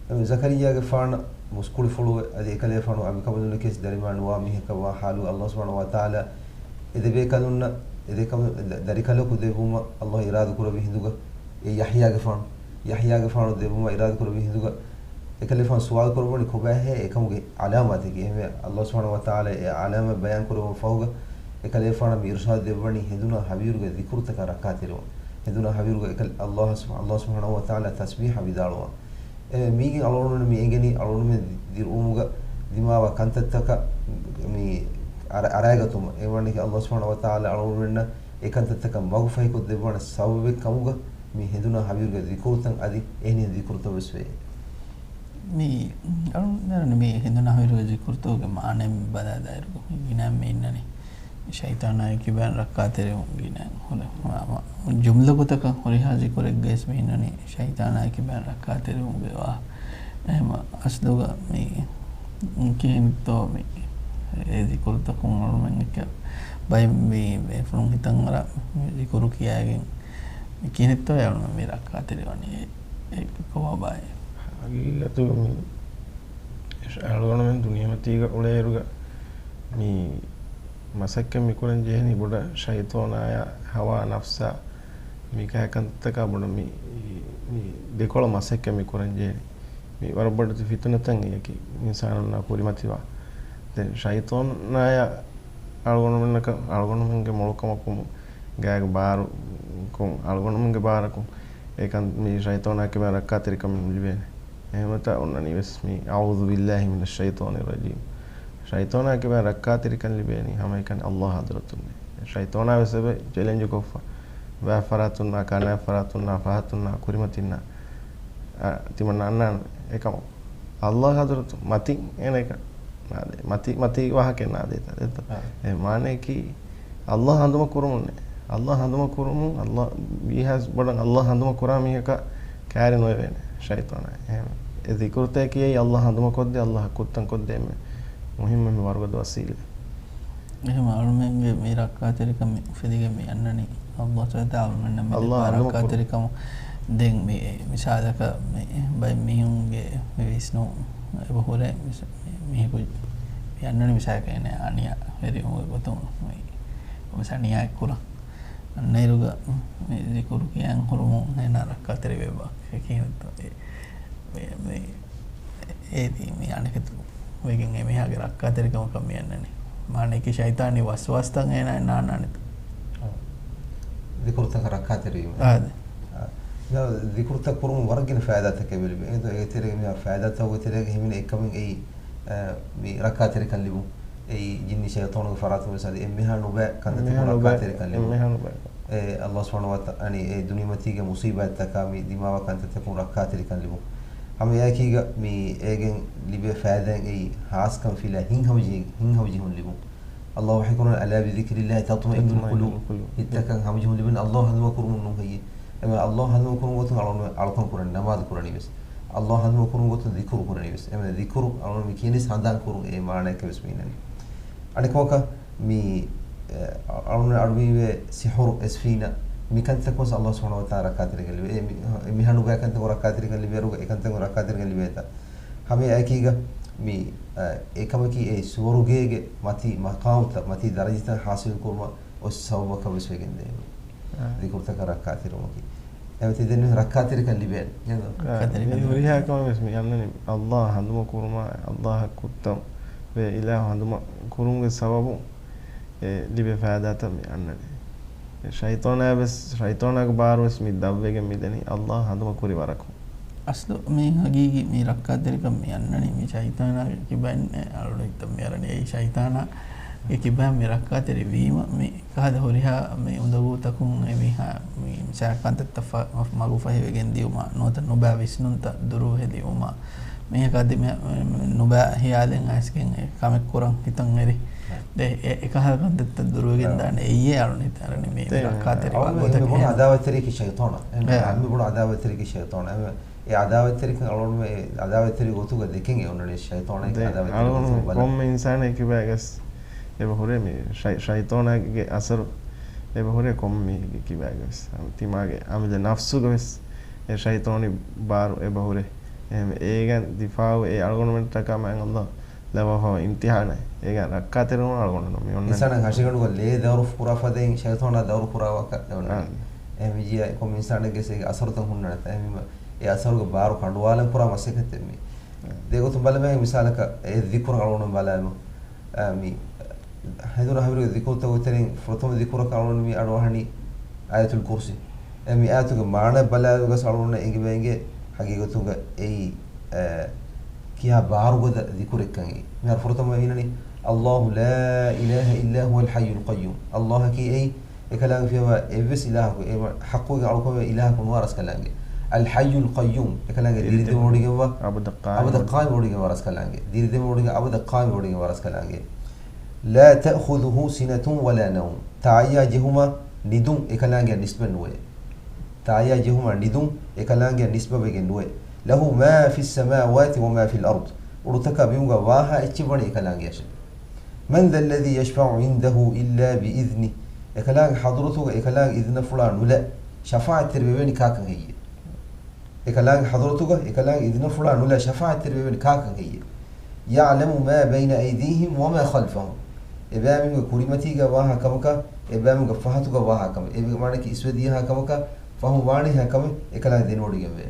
އެ ޒަކަރިއްޔާގެފާނަށް މުސްކުޅިފުޅުވެ، އަދި އެކަލޭފާނު އަނބިކަނބަލުންނަކީ ދަރިމާ ނުވާ މީހަކަށް ވާ ޙާލު ﷲ ސުބްޙާނަހޫ ވަތަޢާލާ އެ ދެބޭކަލުންނަށް، އެ ދެކަލު-، ދަ-، ދަރިކަލަކު ދެއްވުމަށް ﷲ އިރާދަކުރެއްވި ހިނދުގަ، އެ ޔަޙްޔާގެފާނު، ޔަޙްޔާގެފާނު ދެއްވުމަށް އިރާދަކުރެއްވި ހިނދުގަ، އެކަލޭފާނު ސުވާލު ކުރައްވަނީ ކޮބާހޭ އެކަމުގެ ޢަލާމާތަކީ؟ އެހެންވެ، ﷲ ސުބްޙާނަހޫ ވަތަޢާލާ އެ ޢަލާމާތް ބަޔާން ކުރެއްވުމަށް ފަހުގަ، އެކަލޭފާނަށް މި އިރުޝާދު ދެއްވަނީ ހެނދުނާ ހަވީރުގެ ޛިކުރުތަކަށް ރައްކާތެރިވުން. ހެނދުނާ ހަވީރުގެ އެކަލް-، ﷲ ސުބް-، ﷲ ސުބްޙާނަހޫ ވަތަޢާލާ ތަސްބީޙަ ވިދާޅުވަން. އެ މީގެން އަޅުގަނޑުމެން މި އެނގެނީ، އަޅުގަނޑުމެން ދި-، ދިރުއުމުގަ ދިމާވާ ކަންތައްތަކަށް މި އަރަ-، އަރައިގަތުމަށް. އެ ވަނީ ﷲ ސުބްޙާނަހޫ ވަތަޢާލާ އަޅުގަނޑުމެންނަށް އެ ކަންތައްތަކަށް މަގުފަހިކޮށް ދެއްވާނެ ސަބަބެއް ކަމުގަ މި ހެނދުނާ ހަވީރުގެ ޛިކުރުތައް އަދި އެހެނިހެން ޛިކުރުތައް ވެސް ވޭ. މި އަޅުގަނޑު މި ހެނދުނާ ހަވީރުގެ ޛިކުރުތަކުގެ މާނައެއް ބަލާލާއިރު، ގިނަ މި އިންނަނީ ޝައިޠާނާއެކީ ބަޔަން ރައްކާތެރިވުން ގިނަ ހުރެ-، މަ-، މަ-، ޖުމްލަ ގޮތަކަށް ހުރިހާ ޒިކުރެއްގައިސް މި އިންނަނީ ޝައިޠާނާއެކީ ބަޔަން ރައްކާތެރިވުމުގެ ވާހަކަ. އެހެމަ އަސްލުގަ މި ކިހިނެއްތޯ މި އެ ޒިކުރުތަކުން އަޅުމެން އެކެ ބައެއް މި ބޭފުޅުން ހިތަށް އަރާ ޒިކުރު ކިޔައިގެން މި ކިހިނެއްތޯ އަޅުމެން މި ރައްކާތެރިވަނީ އެ، އެ ކޮބާ ބާއޭ؟ ހަގީގަތުގަ މި އަޅުގަނޑުމެން ދުނިޔެމަތީގަ އުޅޭއިރުގަ މި މަސައްކަތް މި ކުރަން ޖެހެނީ ބޮޑަށް ޝައިޠާނާޔާ ހަވާ ނަފްސާ މި ކަހަލަ ކަންތައްތަކާ ބޮޑަށް މި، މި ދެކޮޅަށް މަސައްކަތް މި ކުރަން ޖެހެނީ. މި ވަރަށް ބޮޑެތި ފިތުނަތައް އެއަކީ އިންސާނުންނާ ކުރިމަތިވާ. ދެން ޝައިޠާނާޔާ އަޅުގަނޑުމެންނަކަށް، އަޅުގަނޑުމެންގެ މޮޅުކަމަކުން، ގާގެ ބާރުކުން، އަޅުގަނޑުމެންގެ ބާރަކުން އެކަން މި ޝައިޠާނާއެކީ ބަޔަން ރައްކާތެރިކަން ލިބޭނެ. އެހެންވީމަ އޮންނަނީ ވެސް މި أعوذ بالله من الشيطان الرجيم. ޝައިޠާނާއެކީ ބަޔަން ރައްކާތެރިކަން ލިބޭނީ ހަމައެކަނި ﷲ ޙަޟްރަތުންނޭ. ޝައިޠާނާ ވެސް އެބަ ޗެލެންޖު ކޮށްފަ. ބައެއް ފަރާތުންނާ، ކަނާ ފަރާތުންނާ، ފަހަތުންނާ، ކުރިމަތިންނާ، އަ، ތިމަންނަ އަންނާނެ އެކަމަށް. ﷲ ޙަޟްރަތު މަތިން އޭނައަކަށް ނާދޭ. މަތި، މަތީ ވާހަކައެއް ނާދޭތަ؟ ދެއްތަ؟ އާ. އެ މާނައަކީ ﷲ ހަނދުމަ ކުރުމުންނޭ. ﷲ ހަނދުމަ ކުރުމުން، ﷲ ވީހާވެސް ބޮޑަށް ﷲ ހަނދުމަ ކުރާ މީހަކަށް ކައިރި ނުވެވޭނެ ޝައިޠާނާ. އެހެން އެ ޛިކުރުތަކީ އައީ ﷲ ހަނދުމަ ކޮށްދޭ، ﷲ ކުށްތައް ކޮށްދޭ އެންމެ މުހިއްމު އެންމެ ވަރުގަދަ ވަސީލަތް. އެހެން އަޅުމެންގެ މި ރައްކާތެރިކަން މި އުފެދިގެން މި އަންނަނީ ﷲ ސުބްޙާނަހޫ ވަތަޢާލާ އަޅުމެންނަށް މި ﷲ ދެއްވާ ހަނދުމަ ކުރު. ރައްކާތެރިކަމު. ދެން މި މިސާލަކަށް މި ބައެއް މީހުންގެ މި ވިސްނުން އެބަ ހުރޭ މިސާ-، މި މީހަކު މި އަންނަނީ މިސާލަކަށް އޭނަ އަނިޔާ ވެރިވުމުގެ ގޮތުން މި މިސާ އަނިޔާއެއް ކުރަން. އަންނައިރުގަ މި ޒިކުރު ކިޔަން ހުރުމުން އޭނާ ރައްކާތެރިވެއްވާ. އެކިހިނެއްތޯ އެ-، މި-، މި-، އޭތި މި އަނެކެތު ވެގެން އެ މީހާގެ ރައްކާތެރިކަމަކަށް މި އަންނަނީ. މާނައަކީ ޝައިޠާނީ ވަސްވާސްތައް އޭނާއަށް ނާންނާނެތޯ. އާ. ޒިކުރުތަކަށް ރައްކާތެރިވީމަ. އާދެ. އާ. މި ޒިކުރުތައް ކުރުމުން ވަރަށް ގިނަ ފައިދާތަކެއް ލިބޭ. އެ ތެރޭގަ މި ފައިދާތަކުގެ ތެރޭގަ ހިމެނޭ އެއްކަމެއް އެއީ، އަ، މި ރައްކާތެރިކަން ލިބުން. އެއީ ޖިންނި ޝައިޠާނުގެ ފަރާތުން ވެސް އަދި އެންމެހާ ނުބައި ކަންތައްތަކުން އެންމެހާ ނުބައި، ރައްކާތެރިކަން ލިބުން. އެންމެހާ ނުބައި. އެ ﷲ ސުބްޙާނަހޫ ވަތަ-، އަނި އެ ދުނިޔެމަތީގެ މުޞީބާތްތަކާ މި ދިމާވާ ކަންތައްތަކުން ރައްކާތެރިކަން ލިބުން. ހަމަ އެއާއެކީގަ މި އޭގެން ލިބޭ ފައިދާއިން އެއީ ހާސްކަން ފިލާ ހިތްހަމަޖެހި-، ހިތްހަމަޖެހުން ލިބުން. ﷲ ވަޙީކުރަނީ، ألا بذكر الله تطمئن القلوب. ތަތްމައިންނުލް ޤުލޫބު. ހިތްތަކަށް ހަމަޖެހުން ލިބެން ﷲ ހަނދުމަ ކުރުމުން ނޫން ހެއްޔޭ؟ އެމެ ﷲ ހަނދުމަ ކުރުމުގެ ގޮތުން އަޅުގަނޑު އަޅުކަން ކުރަނީ، ނަމާދު ކުރަނީ ވެސް. ﷲ ހަނދުމަ ކުރުމުގެ ގޮތުން ޒިކުރު ކުރަނީ ވެސް. އެމެ ޒިކުރު އަޅުގަނޑު މި ކިޔަނީ ހަނދާން ކުރުން އެ މާނައަކަށް ވެސް މި އިންނަނީ. އަނެއްކަމަކަށް މި، އެ، އަޅުގަނޑު އަޑުއިވޭ ސިޙުރު، އެސްފީނަ، މި ކަންތައް ކޮން ﷲ ސުބްޙާނަހޫ ވަތަޢާލާ ރައްކާތެރިކަން ލިބޭ. އެ މި-، އެ މިހާ ނުބައި ކަންތައް ރައްކާތެރިކަން ލިބޭ އަރުގަ އެ ކަންތައް ރައްކާތެރިކަން ލިބޭތަ؟ ހަމަ އެއާއެކީގަ މި، އެ، އެކަމަކީ އެ ސުވަރުގޭގެ މަތީ މަޤާމުތައް، މަތީ ދަރަޖަތައް ޙާޞިލު ކުރުމަށް އޮތް ސަބަބަކަށް ވެސް ވެގެންދޭ. އާ. ޒިކުރުތަކަށް ރައްކާތެރިވުމަކީ. އެމަތި ދެން ރައްކާތެރިކަން ލިބޭނެ. އާ، ރައްކާތެރިކަން މި ލިބޭނެ. ހުރިހާ ކަމެއް ވެސް މި އަންނަނީ ﷲ ހަނދުމަ ކުރުމާ، ﷲ އަށް ކުށްތައް ވެ އިލާހު ހަނދުމަ ކުރުމުގެ ސަބަބުން އެ ލިބޭ ފައިދާތައް މި އަންނަނީ. ޝައިޠާނާ ވެސް، ޝައިޠާނާގެ ބާރު ވެސް މި ދަށްވެގެން މި ދެނީ ﷲ ހަނދުމަ ކުރި ވަރަކުން. އަސްލު މި ހަގީގީ މި ރައްކާތެރިކަން މި އަންނަނީ މި ޝައިޠާނާގެ ކިބައިން އަޅުގަނޑު ހިތަށް މި އަރަނީ. އެއީ ޝައިޠާނާ އެ ކިބައިން މި ރައްކާތެރި ވީމަ، މި ކަހަލަ ހުރިހާ މި އުނދަގޫތަކުން އެ މީހާ މި ސާކަންތައްތައް ފަ-، މަގު ފަހިވެގެން ދިއުމަށް ނުވަތަ ނުބައި ވިސްނުންތައް ދުރުވެލިވުމަށް، މީހަކަށް އަދި މި-، މި-، ނުބައި ހިޔާލެއް އައިސްގެން އެ ކަމެއް ކުރަން ހިތަށް އެރި. އެ، އެ، އެކަހަލަ ކަންތައްތައް ދުރުވެގެން ދާނެ. އެއީ އަޅުނި އަރަނި މި ރައްކާތެރި ވާ ގޮތަކީ. ބުނު އަދާވަތްތެރިއަކީ ޝައިޠާނާ. އެ، އެ. މި ބުނު އަދާވަތްތެރިއަކީ ޝައިޠާނާ. އެ، އެ އަދާވަތްތެރިކަން އަޅުން އެ އަދާވަތްތެރި ގޮތުގަ ދެކެން އެ އޮންނަނީ ޝައިޠާނާ އެކި އަދާވަތްތެރި ގޮތުގަ ބަލަން. ކޮންމެ އިންސާނެއް ކިބައިގަސް އެބަ ހުރޭ މި ޝައި-، ޝައިޠާނާގެ އަސަރު އެބަ ހުރޭ ކޮންމެ މީހެއްގެ ކިބައިގަސް. ތިމާގެ އަމިއްލަ ނަފްސުގަ ވެސް އެ ޝައިޠާނީ ބާރު އެބަ ހުރޭ. އެހެން އޭގެން ދިފާއު އެ އަޅުގަނޑުމެންޓަކާ މާތް ﷲ ލައްވާފަވާ އިމްތިޙާނެއް. އޭގެން ރައްކާތެރިވުން އަޅުގަނޑު މި އޮންނަނީ. އިންސާނާ ހަށިގަނޑުގަ ލޭ ދައުރު ކުރާ ފަދައިން ޝައިޠާނާ ދައުރު ކުރާ ވަކަ އެ އޮންނަނީ. އެހެން މި ޖިޔާ ކޮންމެ އިންސާނެއްގެ އޭގެ އަސަރުތައް ހުންނަނީ. އެހެން އެ އަސަރުގެ ބާރު ކަނޑުވާލަން ކުރާ މަސައްކަތެއް މީ. ދެގޮތުން ބަލަމޭ މިސާލަކަށް އެ ޛިކުރު އަޅުގަނޑު ބަލާމު. އަ، މި ހެނދުނު ހަވީރުގެ ޛިކުރުތަކުގެ ތެރެއިން ފުރަތަމަ ޛިކުރަކަށް އަޅުގަނޑު މި އަޑުއަހަނީ އާޔަތުލް ކުރުސީ. އެ މި އާޔަތުގެ މާނަ ބަލާލުގަސް އަޅުގަނޑު އެނގިވެ އިނގޭ ހަގީގަތުގަ އެއީ، އެ، ކިހާ ބާރުގަދަ ޛިކުރެއްކަން އެއީ. މިހާރު ފުރަތަމަ އިންނަނީ، الله لا إله إلا هو الحي القيوم. ﷲ އަކީ އެއީ އެކަލާނގެ ފިޔަވާ އެއްވެސް އިލާހަކު، އެ ޙައްޤުގެ އަޅުކަމެއް އިލާހަކު ނުވާ ރަސްކަލާނގެ. الحي القيوم، އެކަލާނގެ ދިރިދެމިވޮޑިގެންވާ، އަބަދަށް ޤާއިމް އަބަދަށް ޤާއިމް ވޮޑިގެންވާ ރަސްކަލާނގެ. ދިރިދެމިވޮޑިގެން އަބަދަށް ޤާއިމް ވޮޑިގެންވާ ރަސްކަލާނގެ. لا تأخذه سنة ولا نوم. ތާއްޔާ ޖެހުމާ ނިދުން އެކަލާނގެ ނިސްބަތް ނުވޭ. ތާއްޔާ ޖެހުމާ ނިދުން އެކަލާނގެ ނިސްބަތް ވެގެން ނުވޭ. له ما في السماوات وما في الأرض. އުޑުތަކާ ބިމުގަ ވާހާ އެއްޗެއް ވަނީ އެކަލާނގެއަށެ. من ذا الذي يشفع عنده إلا بإذنه. އެކަލާނގެ ޙަޟުރަތުގަ އެކަލާނގެ އިޛުނަފުޅާ ނުލަ ޝަފާޢަތްތެރިވެވޭނީ ކާކަށް ހެއްޔޭ؟ އެކަލާނގެ ޙަޟުރަތުގަ އެކަލާނގެ އިޛުނަފުޅާ ނުލަ ޝަފާޢަތްތެރިވެވޭނީ ކާކަށް ހެއްޔޭ؟ يعلم ما بين أيديهم وما خلفهم. އެބައިމީހުންގެ ކުރިމަތީގަ ވާހާ ކަމަކާ، އެބައިމީހުންގެ ފަހަތުގަ ވާހާ ކަމެއް، އެ މާނައަކީ އިސްވެދިޔަހާ ކަމަކާ، ފަހުން ވާނެހާ ކަމެއް އެކަލާނގެ ދެނެވޮޑިގެންވޭ.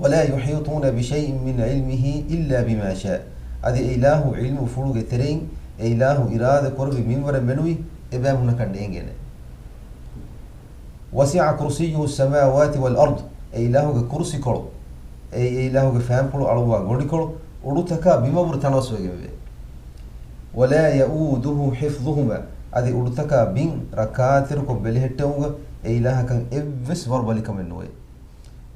ولا يحيطون بشيء من علمه إلا بما شاء. އަދި އެ އިލާހު ޢިލްމުފުޅުގެ ތެރެއިން އެ އިލާހު އިރާދަ ކުރެއްވި މިންވަރެއް މެނުވީ އެބައިމީހުންނަކަށް ނޭނގޭނެ. وسع كرسيه السماوات والأرض. އެ އިލާހުގެ ކުރުސިކޮޅު، އެ، އެ އިލާހުގެ ފައިންޕުޅު އަޅުއްވާ ގޮނޑިކޮޅު އުޑުތަކާ ބިމަށްވުރެ ތަނަވަސްވެގެންވޭ. ولا يؤوده حفظهما. އަދި އުޑުތަކާ ބިން ރައްކާތެރިކޮށް ބެލެހެއްޓެވުމުގަ އެ އިލާހަކަށް އެއްވެސް ވަރު ބަލިކަމެއް ނުވޭ.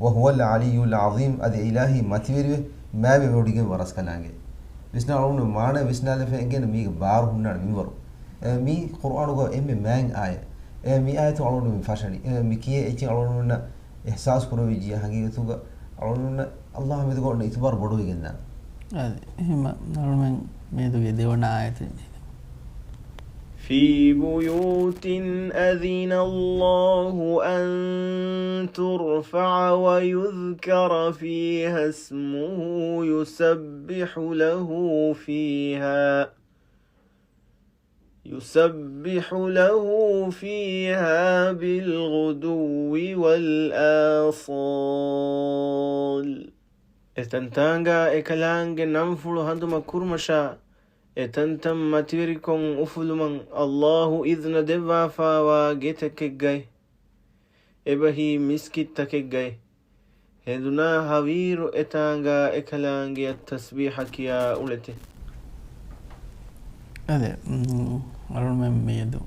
وهو العلي العظيم. އަދި އެ އިލާހީ މަތިވެރިވެ މާތްވެވޮޑިގެންވާ ރަސްކަލާނގެ. ވިސްނާ އަޅުގަނޑު މާނަ ވިސްނާލެފަ އެނގޭނެ މީގެ ބާރު ހުންނާނެ މިންވަރު. އެ، މީ ޤުރްއާނުގަ އެންމެ މާތް އާޔަތް. އެ، މި އާޔަތު އަޅުގަނޑު މި ފަށަނީ. އެ، މި ކިޔޭ އެއްޗެއް އަޅުގަނޑުމެންނަށް އިޙްސާސް ކުރެވިއްޖިޔާ ހަގީގަތުގަ އަޅުގަނޑުމެންނަށް ﷲ މެދުގަ އޮންނަ އިތުބާރު ބޮޑުވެގެންދާނެ. އަދި އެހެންމަ އަޅުމެން މިއަދުގެ ދެވަނަ އާޔަތެއް ނޭނގެ. في بيوت أذن الله أن ترفع ويذكر فيها اسمه يسبح له فيها يسبح له فيها بالغدو والآصال. އެތަންތާނގާ އެކަލާނގެ ނަންފުޅު ހަނދުމަ ކުރުމަށާ، އެތަންތަން މަތިވެރިކޮށް އުފުލުމަށް ﷲ އިޛުނަ ދެއްވާފާވާ ގެތަކެއްގައި، އެބަހީ މިސްކިތްތަކެއްގައި، ހެނދުނާ ހަވީރު އެތާނގާ އެކަލާނގެއަށް ތަސްބީޙަ ކިޔާ އުޅެތެ. އަދެ، މް، އަޅުމެން މިއަދު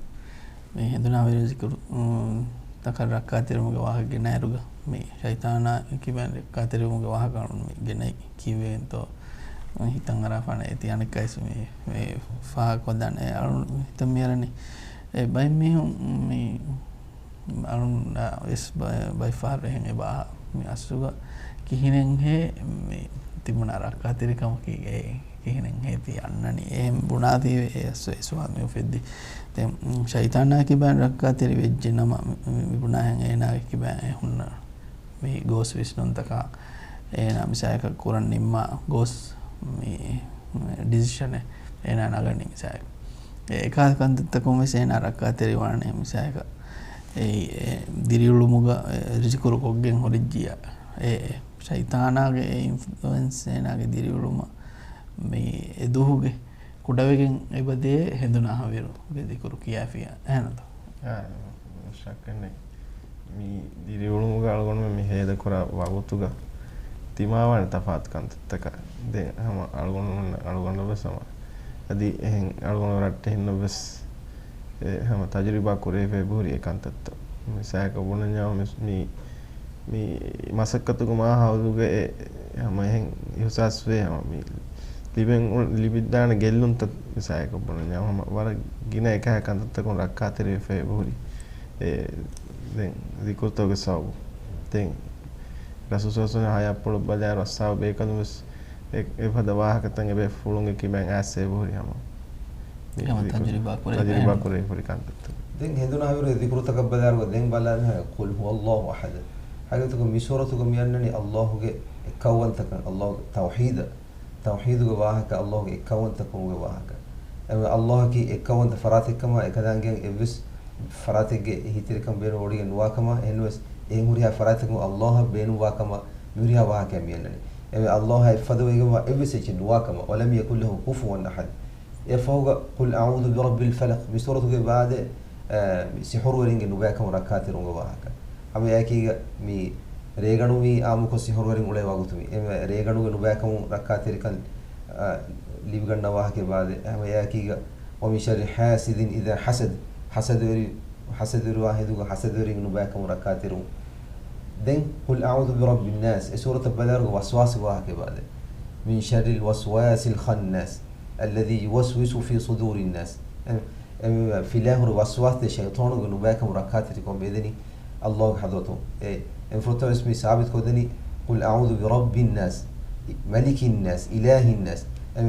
މި ހެނދުނާ ހަވީރު ޒިކުރު، މް، ތަކަށް ރައްކާތެރިވުމުގެ ވާހަކަ ގެނައިރުގަ، މި ޝައިޠާނާ ކިބައިން ރައްކާތެރިވުމުގެ ވާހަކަ އަޅުން މި ގެނައި ކީއްވެގެންތޯ ހިތަށް އަރާފާނެ އޭތި އަނެއްކާވެސް މި، މި ފާހަގަކޮށްދާނެ. އަޅުން ހިތަށް މިއަރަނީ އެ ބައެއް މީހުން މި އަޅުންނަށް ވެސް ބަ-، ބައެއް ފަހަރު އެހެން އެބަ މި އަސްލުގަ ކިހިނެއްހޭ މި ތިބުނާ ރައްކާތެރިކަމަކީ އެ ކިހިނެއްހޭ ތި އަންނަނީ؟ އެހެން ބުނާތީވެ އެ ސު-، އެ ސުވާލު މި އުފެއްދި. ދެން، ޝައިޠާނާ ކިބައިން ރައްކާތެރި ވެއްޖެ ނަމަ މި، މި، މި ބުނާހެން އޭނާގެ ކިބައިން އެ ހުންނަ މި ގޯސް ވިސްނުންތަކާ އޭނާ މިސާލަކަށް ކުރަން ނިންމާ ގޯސް މި ޑިސިޝަނެއް އޭނާ ނަގަނީ މިސާލަކަށް. އެ އެކާ ކަންތައްތަކުން ވެސް އޭނާ ރައްކާތެރިވާނެ މިސާލަކަށް. އެ، އެ ދިރިއުޅުމުގަ، އެ، ޒިކުރު ކޮށްގެން ހުރިއްޖިޔާ. އެ، އެ ޝައިޠާނާގެ އެ އިންފްލުއެންސް އޭނާގެ ދިރިއުޅުމަށް މި އެ ދުވަހުގެ ކުޑަވެގެން އެބަދޭ ހެނދުނާ ހަވީރުގެ ދިކުރު ކިޔާފިޔާ. އެހެންތޯ؟ އާ، ޝައްކެއްނެތް. މި ދިރިއުޅުމުގަ އަޅުގަނޑުމެން މި ހޭދަކުރާ ވަގުތުގަ ދިމާވާނެ ތަފާތު ކަންތައްތަކަށް. ދެން ހަމަ އަޅުގަނޑުމެން، އަޅުގަނޑަށް ވެސް ހަމަ އަދި އެހެން އަޅުގަނޑު ރައްޓެހިންނަށް ވެސް އެ ހަމަ ތަޖުރިބާ ކުރެވިފައި ހުރި އެ ކަންތައްތައް. މިސާލަކަށް ބުނަންޏާ މި، މި، މި މަސައްކަތުގެ މާ ހައުދުގައި ހަމަ އެހެން އިހުސާސްވޭ ހަމަ މި ލިބެން އު-، ލިބިދާނެ ގެއްލުންތައް މިސާލަކަށް ބުނަންޏާ ހަމަ ވަރަށް ގިނަ އެކަހަ ކަންތައްތަކުން ރައްކާތެރިވެފައި ހުރި އެ ދެން ޒިކުރުތަކުގެ ސަބަބު. ދެން ރަސޫލު ޞައްލަﷲު ޢަލައިހި ވަސައްލަމަ ހަޔާތްޕުޅު ބަލާއިރު އަޞްޙާބު ބޭކަލުން ވެސް އެ، އެފަދަ ވާހަކަތައް އެބޭފުޅުންގެ ކިބައިން އައިސްފައި ހުރި ހަމަ. ހަމަ ތަޖުރިބާ ކުރެވިފައި ތަޖުރިބާ ހުރި. ކުރެވިފަ ހުރި ކަންތައްތައް. ދެން ހެނދުނު ހަވީރު އެ ޒިކުރުތަކަށް ބަލާއިރު ދެން ބަލާނަހެ، قل هو الله أحد. ހަގީގަތުގަ މި ސޫރަތުގަ މި އަންނަނީ ﷲގެ އެއްކައުވަންތަކަން، ﷲގެ ތައުޙީދަށް. ތައުޙީދުގެ ވާހަކަ، ﷲގެ އެއްކައުވަންތަކުންގެ ވާހަކަ. އެ ﷲއަކީ އެއްކައުވަންތަ ފަރާތެއްކަމަށް އެކަލާނގެ އެއްވެސް ފަރާތެއްގެ އެހީތެރިކަން ބޭނުން ވޮޑިގެން ނުވާކަމަށް، އެހެންވެސް އެހެން ހުރިހާ ފަރާތެއްގެ ﷲއަށް ބޭނުންވާކަމަށް މިހުރިހާ ވާހަކައެއް މިއަންނަނީ. އެ ﷲއަށް އެއްފަދަ ވެގެންވާ އެއްވެސް އެއްޗެއް ނުވާކަމަށް، ولم يكن له كفوا أحد. އެފަހުގަ قل أعوذ برب الفلق މި ސޫރަތުގެ ބާދެ، އަ، މި ސިޙުރުވެރިންގެ ނުބައިކަމުން ރައްކާތެރިވުމުގެ ވާހަކަ. ހަމައެއާއެކީގަ މި ރޭގަނޑު މި އާއްމުކޮށް ސިޙުރުވެރިން އުޅޭ ވަގުތު މި. އެ ރޭގަނޑުގެ ނުބައިކަމުން ރައްކާތެރިކަން، އަ، ލިބިގަންނަ ވާހަކަ ބާދެ. ހަމައެއާއެކީގަ ومن شر حاسد إذا حسد ހަސަދުވެރި، ހަސަދުވެރިވާ ހިނދުގަ ހަސަދުވެރިން ނުބައިކަމުން ރައްކާތެރިވުން. ދެން قل أعوذ برب الناس އެ ސޫރަތަށް ބަލާއިރުގަ ވަސްވާސް ވާހަކަ ބާދެ. من شر الوسواس الخناس الذي يوسوس في صدور الناس. އެ، އެ، ފިލާހުރި ވަސްވާސްދޭ ޝައިޠާނުގެ ނުބައިކަމުން ރައްކާތެރިކޮށް މިއެދެނީ ﷲގެ ޙަޟްރަތުން. އެ، އެ ފުރަތަމަވެސް މި ސާބިތުކޮށްދެނީ قل أعوذ برب الناس، ملك الناس، إله الناس. އެ،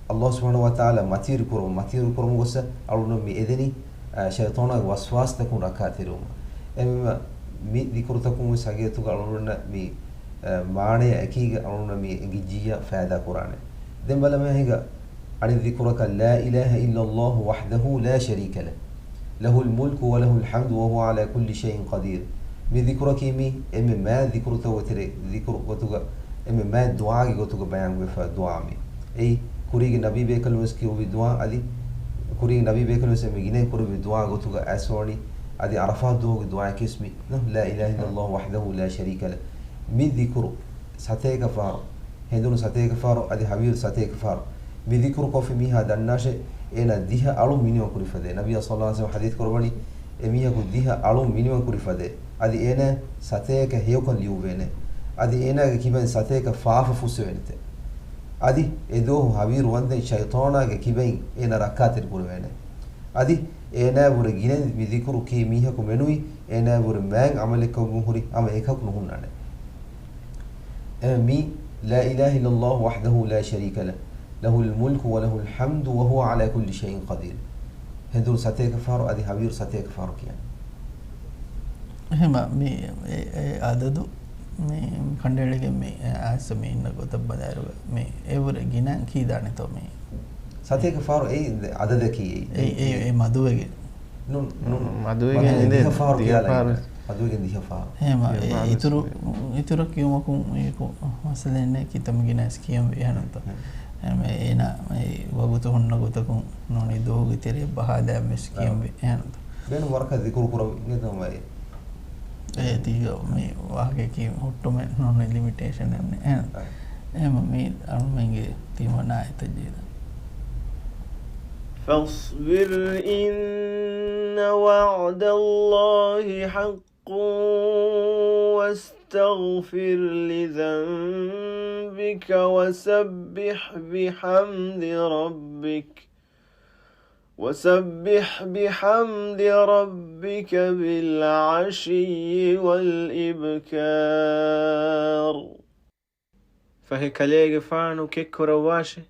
ﷲ ސުބްޙާނަހޫ ވަތަޢާލާ މަތިވެރި ކުރަމު، މަތިވެރި ކުރަމުގަސް އަޅުގަނޑު މި އެދެނީ، އަ، ޝައިޠާނާގެ ވަސްވާސްތަކުން ރައްކާތެރިވުމަށް. އެ، މި ދިކުރުތަކުން ވެސް ހަގީގަތުގަ އަޅުގަނޑު މި، އަ، މާނަޔާ އެކީގަ އަޅުގަނޑު މި އެނގިއްޖިއްޔާ ފައިދާ ކުރާނެ. ދެން ބަލަމާ ހިނގާ އަނެއް ޒިކުރަކަށް، لا إله إلا الله وحده لا شريك له، له الملك وله الحمد وهو على كل شيء قدير. މި ޒިކުރަކީ މި އެންމެ މާތް ޒިކުރުތަކުގެ ތެރެ ޒިކުރު ގޮތުގަ، އެންމެ މާތް ދުޢާގެ ގޮތުގަ ބަޔާންވެފަ ދުޢާ މި. އެއީ، ކުރީގެ ނަބީ ބޭކަލުން ވެސް ކިޔުއްވި ދުޢާ އަދި، ކުރީގެ ނަބީ ބޭކަލުން ވެސް އެންމެ ގިނައިން ކުރެއްވި ދުޢާ ގޮތުގަ އައިސްފަވަނީ، އަދި ޢަރަފާތް ދުވަހުގެ ދުޢާއަކީ ވެސް މި، لا إله إلا الله وحده لا شريك له. މި ޒިކުރު ސަތޭކަ ފަހަރު، ހެނދުނު ސަތޭކަ ފަހަރު، އަދި ހަވީރު ސަތޭކަ ފަހަރު. މި ޒިކުރު ކޮށްފި މީހާ ދަންނާށޭ، އޭނާ ދިހަ އަޅުން މިނިވަން ކުރި ފަދައޭ. ނަބިއްޔާ ޞައްލަﷲު ޢަލައިހި ވަސައްލަމަ ޙަދީޘް ކުރައްވަނީ، އެ މީހަކު ދިހަ އަޅުން މިނިވަން ކުރި ފަދައޭ. އަދި އޭނާ ސަތޭކަ ހެޔޮކަން ލިޔުއްވޭނެ. އަދި އޭނާގެ ކިބައިން ސަތޭކަ ފާފަ ފުއްސެވޭނެތެ. އަދި އެ ދުވަހު ހަވީރު ވަންދެން ޝައިޠާނާގެ ކިބައިން އޭނާ ރައްކާތެރި ކުރެވޭނެ. އަދި އޭނާ ވުރެ ގިނަ މި ޒިކުރު ކީ މީހަކު މެނުވީ، އޭނާ ވުރެ މާތް ޢަމަލެއްކަމުން ހުރި ހަމަ އެކަކު ނުހުންނާނެ. އެ މީ، لا إله إلا الله وحده لا شريك له، له الملك وله الحمد وهو على كل شيء قدير. ހެނދުނު ސަތޭކަ ފަހަރު އަދި ހަވީރު ސަތޭކަ ފަހަރު ކިޔާނެ. އެހެމަ، މި އެ، އެ އަދަދު މި ކަނޑައެޅިގެން މި އައިސް މި އިންނަ ގޮތަށް ބަލާއިރުގަ މި އެވުރެ ގިނަ ކީދާނެތޯ މި؟ ސަތޭކަ ފަހަރު އެއީ އަދަދަކީ އެއީ. އެ، އެ، އެ މަދުވެގެން. ނު، ނު، މަދުވެގެން އިނދެ ދިހަ ފަހަރު ދިހަ ކިޔާލަ ފަހަރު. އިންނަ. މަދުވެގެން ދިހަ ފަހަރު. އެހެމަ، ދިހަ އެ ފަހަރު އިތުރު، ވެސް. އިތުރަށް ކިޔުމަކުން އެކު މައްސަލައެއް ނެތް ކިތަންމެ ގިނަ އައިސް ކިޔަން ވޭ އެހެންތޯ. އެހެމަ، އޭނާ އެ ވަގުތު ހުންނަ ގޮތަކުން ނޫނީ ދުވަހުގެ ތެރެއަށް ބަހާލާ ވެސް ކިޔަން ވޭ އެހެންތޯ. ބޭނުން ވަރަކަށް ޒިކުރު ކުރަން އިނގޭތޯ މައި. އޭ ތީގަ މި ވާހަކައަކީ ހުއްޓުމެއް ނޫނީ ލިމިޓޭޝަނެއް ނެތް. އެހެން. އެހެމަ މީ އަޅުމެންގެ ތިމަނާ އެތައް ޖީލަ. فاصبر إن وعد الله حق واستغفر لذنبك وسبح بحمد ربك وسبح بحمد ربك بالعشي والإبكار. ފަހެ ކަލޭގެފާނު ކެއްކުރައްވާށެ.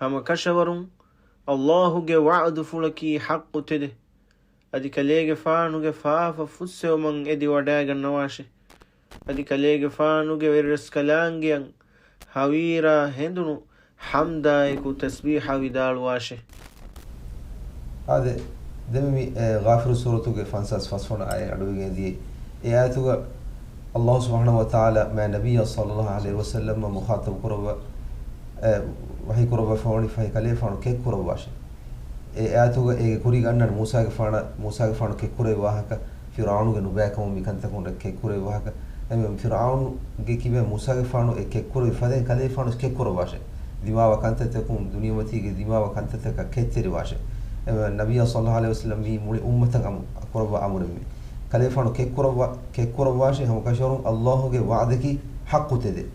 ހަމަ ކަށަވަރުން ﷲގެ ވަޢުދުފުޅަކީ ޙައްޤު ތެދެއް. އަދި ކަލޭގެފާނުގެ ފާފަ ފުއްސެވުމަށް އެދިވަޑައިގަންނަވާށެ. އަދި ކަލޭގެފާނުގެ ވެރިރަސްކަލާނގެއަށް ހަވީރާ ހެނދުނު ޙަމްދާއެކު ތަސްބީޙާ ވިދާޅުވާށެ. އާދެ، ދެން މި، އެ، ޣާފިރު ސޫރަތުގެ ފަންސާސް ފަސްވަނަ އާޔަތް އަޑުއިވިގެން ދިޔައީ. އެ އާޔަތުގަ ﷲ ސުބްޙާނަހޫ ވަތަޢާލާ މާ ނަބިއްޔާ ޞައްލަﷲު ޢަލައިހި ވަސައްލަމަށް މުޚާޠަބު ކުރައްވަ، އެ، ވަޙީ ކުރައްވަފަވަނީ ފަހެ ކަލޭފާނު ކެއްކުރައްވާށެ. އެ އާޔަތުގަ އޭގެ ކުރީގަ އަންނަން މޫސާގެފާނަށް، މޫސާގެފާނު ކެއްކުރެއްވި ވާހަކަ، ފިރުޢައުނުގެ ނުބައިކަމުން މިކަންތަކުން ކެއްކުރެއްވި ވާހަކަ، އެމެ ފިރުޢައުނުގެ ކިބައިން މޫސާގެފާނު އެ ކެއްކުރެއްވި ފަދައިން ކަލޭފާނު ކެއްކުރައްވާށެ. ދިމާވާ ކަންތައްތަކުން ދުނިޔެމަތީގެ ދިމާވާ ކަންތައްތަކަށް ކެތްތެރިވާށޭ. އެ، ނަބިއްޔާ ޞައްލައްލާހު ޢަލައިހި ވަސައްލަމް މީ މުޅި އުއްމަތަށް އަމު، ކުރައްވާ އަމުރެއް މީ. ކަލޭގެފާނު ކެއްކުރައްވާ، ކެއްކުރައްވާށޭ ހަމަކަށަވަރުން ﷲ ގެ ވަޢުދަކީ ޙައްޤު ތެދެއް.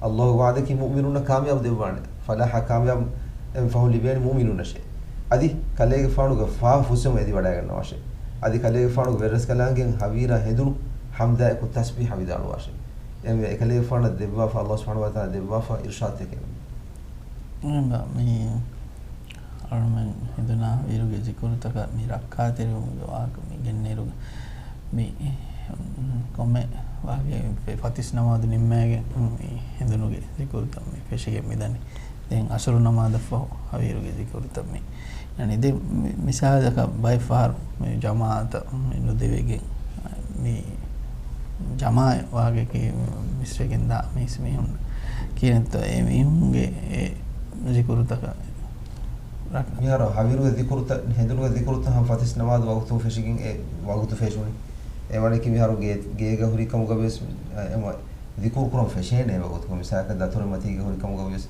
ﷲ ގެ ވަޢުދަކީ މުއުމިނުންނަށް ކާމިޔާބު ދެއްވާނެ. ފަލާޙާ ކާމިޔާބު އެ ފަހުން ލިބޭނެ މުއުމިނުންނަށޭ. އަދި ކަލޭގެފާނުގެ ފާފަ ފުއްސެވުން އެދިވަޑައިގަންނަވާށޭ. އަދި ކަލޭގެފާނުގެ ވެރިރަސްކަލާނގެއަށް ހަވީރާ ހެނދުނު ޙަމްދާއެކު ތަސްބީޙަ ވިދާޅުވާށޭ. އެންމެ އެކަލޭގެފާނަށް ދެއްވާފަ، ﷲ ސުބްޙާނަހޫ ވަތަޢާލާ ދެއްވާފަ އިރްޝާދުތަކެއް. އެހެންވެ، މި އަޅުމެން ހެނދުނާ ހަވީރުގެ ޒިކުރުތަކަށް މި ރައްކާތެރިވުމުގެ ވާހަކަ މި ގެންނިއިރު، މި ކޮންމެ ވާހަކައެއް ފެ-، ފަތިސް ނަމާދު ނިންމައިގެން މި ހެނދުނުގެ ޒިކުރުތައް މި ފެށިގެން މިދަނީ. ދެން އަސުރު ނަމާދަށްފަހު ހަވީރުގެ ޒިކުރުތައް މި. އަނެއް ދެ-، މި-، މިސާލަކަށް ބައެއް ފަހަރު މި ޖަމާޢަތަށް މި ނުދެވިގެން މި ޖަމާޢަތް ވާހަކައަކީ މިސްވެގެން ދާ މީސް މީހުން ކިހިނެއްތޯ އެ މީހުންގެ އެ ޒިކުރުތަކަށް ރަ-، މިހާރު ހަވީރުގެ ޒިކުރުތައް، ހެނދުނުގެ ޒިކުރުތައް ހަމަ ފަތިސް ނަމާދު ވަގުތު ފެށިގެން އެ ވަގުތު ފެށުނީ. އެ ވަނީކީ މިހާރު ގޭ-، ގޭގަ ހުރި ކަމުގަ ވެސް އެ، އެ މަ-، ޒިކުރު ކުރަން ފެށޭނެ ވަގުތުގަ، މިސާލަކަށް ދަތުރެއް މަތީގަ ހުރި ކަމުގަ ވިޔަސް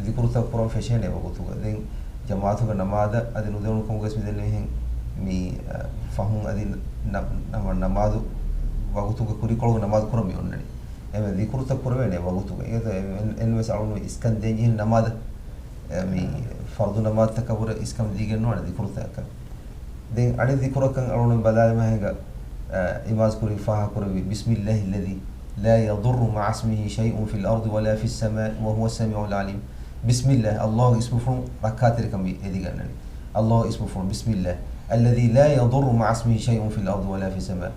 ޒިކުރުތައް ކުރަން ފެށޭނެ ވަގުތުގަ. ދެން ޖަމާޢަތުގެ ނަމާދަށް އަދި ނުދެވުނު ކަމުގަ ވިޔަސް މިދެންނެވިހެން މި، އަ، ފަހުން އަދި ނަ-، ނަ-، ނަމާދު ވަގުތުގެ ކުރިކޮޅުގަ ނަމާދު ކުރަން މި އޮންނަނީ. އެމެ ޒިކުރުތައް ކުރެވޭނެ ވަގުތުގަ. އެގޮތަށް އެ-، އެ-، އެންވެސް އަޅުން މި އިސްކަން ދޭން ޖެހެނީ ނަމާދަށް. އެ، މި ފަރުޟު ނަމާދުތަކަށް ވުރެ އިސްކަން ދީގެން ނުވާނެ ޒިކުރުތަކަށް. ދެން އަނެއް ޒިކުރަކަށް އަޅުން ބަލާލަމާ ހިނގާ، އަ، އިމާޒް ކުރިން ފާހަގަކުރެއްވި، بسم الله الذي لا يضر مع اسمه شيء في الأرض ولا في السماء وهو السميع العليم. بسم الله، ﷲ ގެ އިސްމުފުޅުން ރައްކާތެރިކަން މި އެދިގަންނަނީ. ﷲ ގެ އިސްމުފުޅުން، بسم الله الذي لا يضر مع اسمه شيء في الأرض ولا في السماء.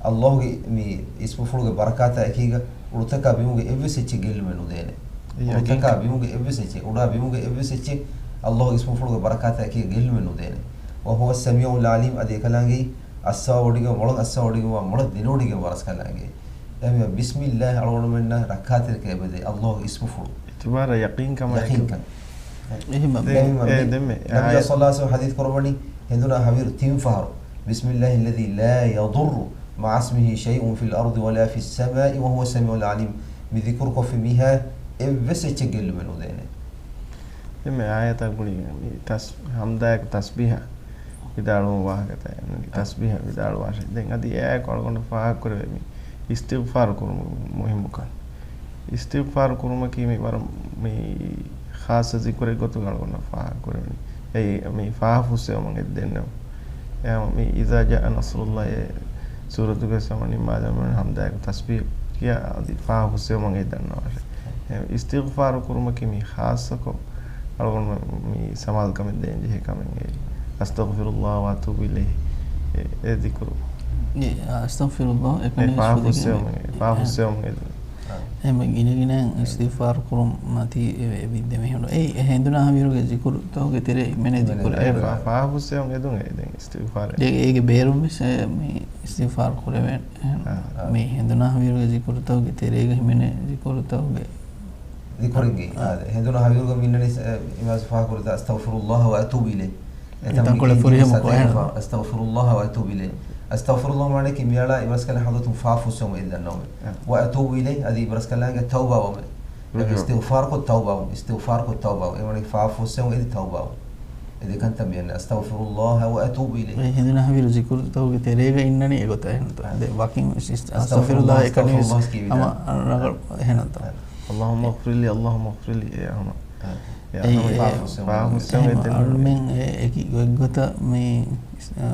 ﷲ ގެ މި އިސްމުފުޅުގެ ބަރަކާތާ އެކީގަ އުޑުތަކާ ބިމުގެ އެއްވެސް އެއްޗެއް ގެއްލުމެއް ނުދޭނެ. އުޑުތަކާ ބިމުގެ އެއްވެސް އެއްޗެއް، އުޑާ ބިމުގެ އެއްވެސް އެއްޗެއް ﷲ ގެ އިސްމުފުޅުގެ ބަރަކާތާ އެކީގަ ގެއްލުމެއް ނުދޭނެ. وهو السميع العليم، އަދި އެކަލާނގެ އައްސަވާވޮޑިގެން، މޮޅަށް އައްސަވާވޮޑިގެންވާ، މޮޅަށް ދެނެވޮޑިގެންވާ ރަސްކަލާނގެ. އެހެންވެ، ބިސްމިއްލާހި އަޅުގަނޑުމެންނަށް ރައްކާތެރިކަން އެބަދޭ، ﷲ ގެ އިސްމުފުޅު. އިތުބާރަށް ޔަޤީންކަމާ ޔަޤީންކަން. އެހެންވެ، ދެން، މި، އެ، ދެންމެ، ނަބިއްޔާ އާޔަތް. ޞައްލައްލާހު ޢަލައިހި ވަސައްލަމް ޙަދީޘް ކުރައްވަނީ، ހެނދުނާ ހަވީރު ތިން ފަހަރު، بسم الله الذي لا يضر مع اسمه شيء في الأرض ولا في السماء وهو السميع العليم. މި ޒިކުރު ކޮށްފި މީހާ އެއްވެސް އެއްޗެއް ގެއްލުމެއް ނުދޭނެ. ދެންމެ އާޔަތާ ގުޅިގެން މި ތަސް-، ޙަމްދާއެކު ތަސްބީޙަ ވިދާޅުވުން ވާހަކަތައް، މި ތަސްބީޙަ ވިދާޅުވާށޭ. ދެން އަދި އެއާއެކު އަޅުގަނޑު ފާހަގަކުރެވޭ މި އިސްތިޣްފާރު ކުރުމުގެ މުހިއްމުކަން. އިސްތިޣްފާރު ކުރުމަކީ މި ވަރަށް މި ޚާއްޞަ ޒިކުރެއް ގޮތުގަ އަޅުގަނޑަށް ފާހަގަކުރެވެނީ. އެއީ މި ފާހަ ފުއްސެވުމަށް އެދިދެންނެވު. އެހެން މި إذا جاء نصر الله އެ ސޫރަތުގެ ސަމަ ނިންމާލަމުން ޙަމްދާއެކު ތަސްބީޙު ކިޔާ އަދި ފާހަ ފުއްސެވުމަށް އެދިދަންނަވާށޭ. އެ އިސްތިޣްފާރު ކުރުމަކީ މި ޚާއްޞަކޮށް އަޅުގަނޑު މި ސަމާލުކަމެއް ދޭން ޖެހޭ ކަމެއް. أستغفر الله وأتوب إليه. އެ، އެ ޒިކުރު. އެ، أستغفر الله، އެ އެކަނި ފާހަ ފުއްސެވުމަށް އެދިދެންނެވު. ފާހަ ފުއްސެވުމަށް އެދިދެންނެވު. އެހެން ގިނަ ގިނައިން އިސްތިޣްފާރު ކުރުން މަތީ އެ، އެ ވިއްދެ މީހުން. އެއީ، އެ ހެނދުނާ ހަވީރުގެ ޒިކުރުތަކުގެ ތެރޭ ހިމެނޭ ޒިކުރެއް. އެ، ފާ-، ފާހަ ފުއްސެވުން އެދުން އެ ދެން އިސްތިޣްފާރެއް. އޭގެ، އޭގެ ބޭރުން ވެސް އެ، މި އިސްތިޣްފާރު ކުރެވޭނެ. އެހެން އާ. މި ހެނދުނާ ހަވީރުގެ ޒިކުރުތަކުގެ ތެރޭގަ ހިމެނޭ ޒިކުރުތަކުގެ ޒިކުރެއްގައި. އާ. އާ، ހެނދުނާ ހަވީރުގަ މިންނަނީ، އެ، އިމާޒު ފާހަގަކުރިތާ أستغفر الله وأتوب إليه. އެތަން ތަންކޮޅެއް ފުރިހަމަ ކޮށް އެހެން. أستغفر الله وأتوب إليه. أستغفر الله މާނައަކީ މިއަޅާ އިމާޒް ކަލޭ ޙަޟްރަތުން ފާ ފުއްސެވުމަށް އެދިދަންނަވަމެ. އަ. وأتوب إليه، އަދި އިމާޒް ކަލޭގެ ތައުބާވަމެ. ރުޖޫޢު. އިސްތިޣްފާރުކޮށް ތައުބާވުން، އިސްތިޣްފާރުކޮށް ތައުބާވުން. އެވަނީ ފާ ފުއްސެވުން އެދި ތައުބާވުން. އެދި ކަންތައް މިއަންނަ أستغفر الله وأتوب إليه. އެ ހެނދުނާ ހަވީރު ޒިކުރުތަކުގެ ތެރޭގަ އިންނަނީ އެގޮތަށް އެހެންތޯ؟ އަ. ދެ ވަކިން އިސް-، أستغفر الله، އަސްތަޣްފިރުﷲ، އެކަނި ވެސް އަސްތަޣްފިރުﷲ ކީ ވިދާ. ހަމަ ރަނގަޅު އެހެންތޯ؟ އަ. اللهم اغفر لي، اللهم اغفر لي، އެ ހަމަ. އަ. އެ އެ، ހަމަ އެ، ފާ ފުއްސެވުން. ފާ ފުއްސެވުން އެ، އެ، އެ، އެ، އަޅުމެން އެ، އެކި ގޮތްގޮތަށް މި، އަ،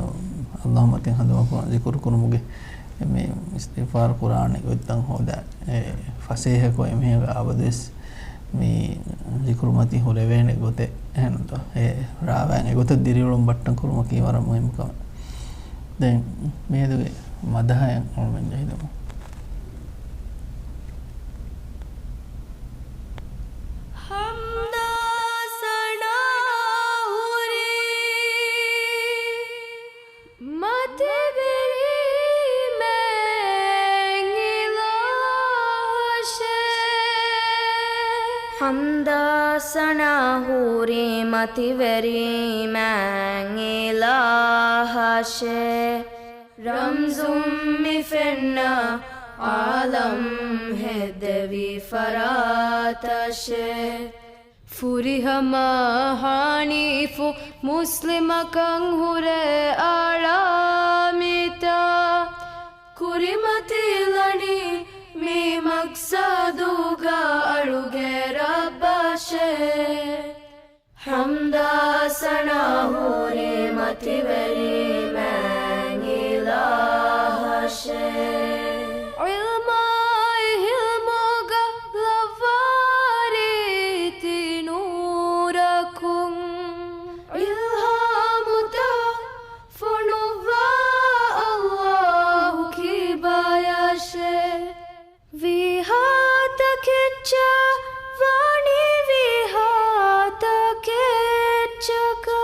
ﷲ މަތިން ހަނދުމަކުރަން ޒިކުރު ކުރުމުގެ މި އިސްތިޣްފާރު ކުރާނެ ގޮތްތައް ހޯދާ. އެ ފަސޭހަކޮށް އެމީހަކަށް އަބަދުވެސް މި ޒިކުރު މަތި ހުރެވޭނެ ގޮތެއް އެހެންތޯ؟ އެ ރާވާން އެގޮތަށް ދިރިއުޅުން ބައްޓަން ކުރުމަކީ ވަރަށް މުހިއްމު ކަމެއް. ދެން މިއަދުގެ މަދަހައެއް އަޅުމެން ޖެހިދަމު. ހަމްދާ ސަނާ ހުރީ މަތިވެރި މާތް އިލާހަށޭ. ހަމްދާ ސަނާ ހުރި މަތިވެރި މާތް އިލާހަށޭ. ރަމްޒުން މި ފެންނަ އާލަމް ހެއްދެވި ފަރާތަށޭ. ފުރިހަމަ ޙަނީފު މުސްލިމަކަށް ހުރެ އަޅާ މިތާ. ކުރިމަތިލަނީ މި މަޤްޞަދުގަ އަޅުގެ ރައްބަށޭ. ޙަމްދާ ސަނާ ހުރީ މަތިވެރި މާތް އިލާހަށޭ. ޢިލްމާއި ޙިލްމުގަ ލައްވާ ރީތި ނޫރަކުން، އިލްހާމުތައް ފޮނުއްވާ އައްލާހު ކިބަޔަށޭ. ވީހާތަކެއްޗާ ވާނީ ވީހާތަކެއްޗަކާ،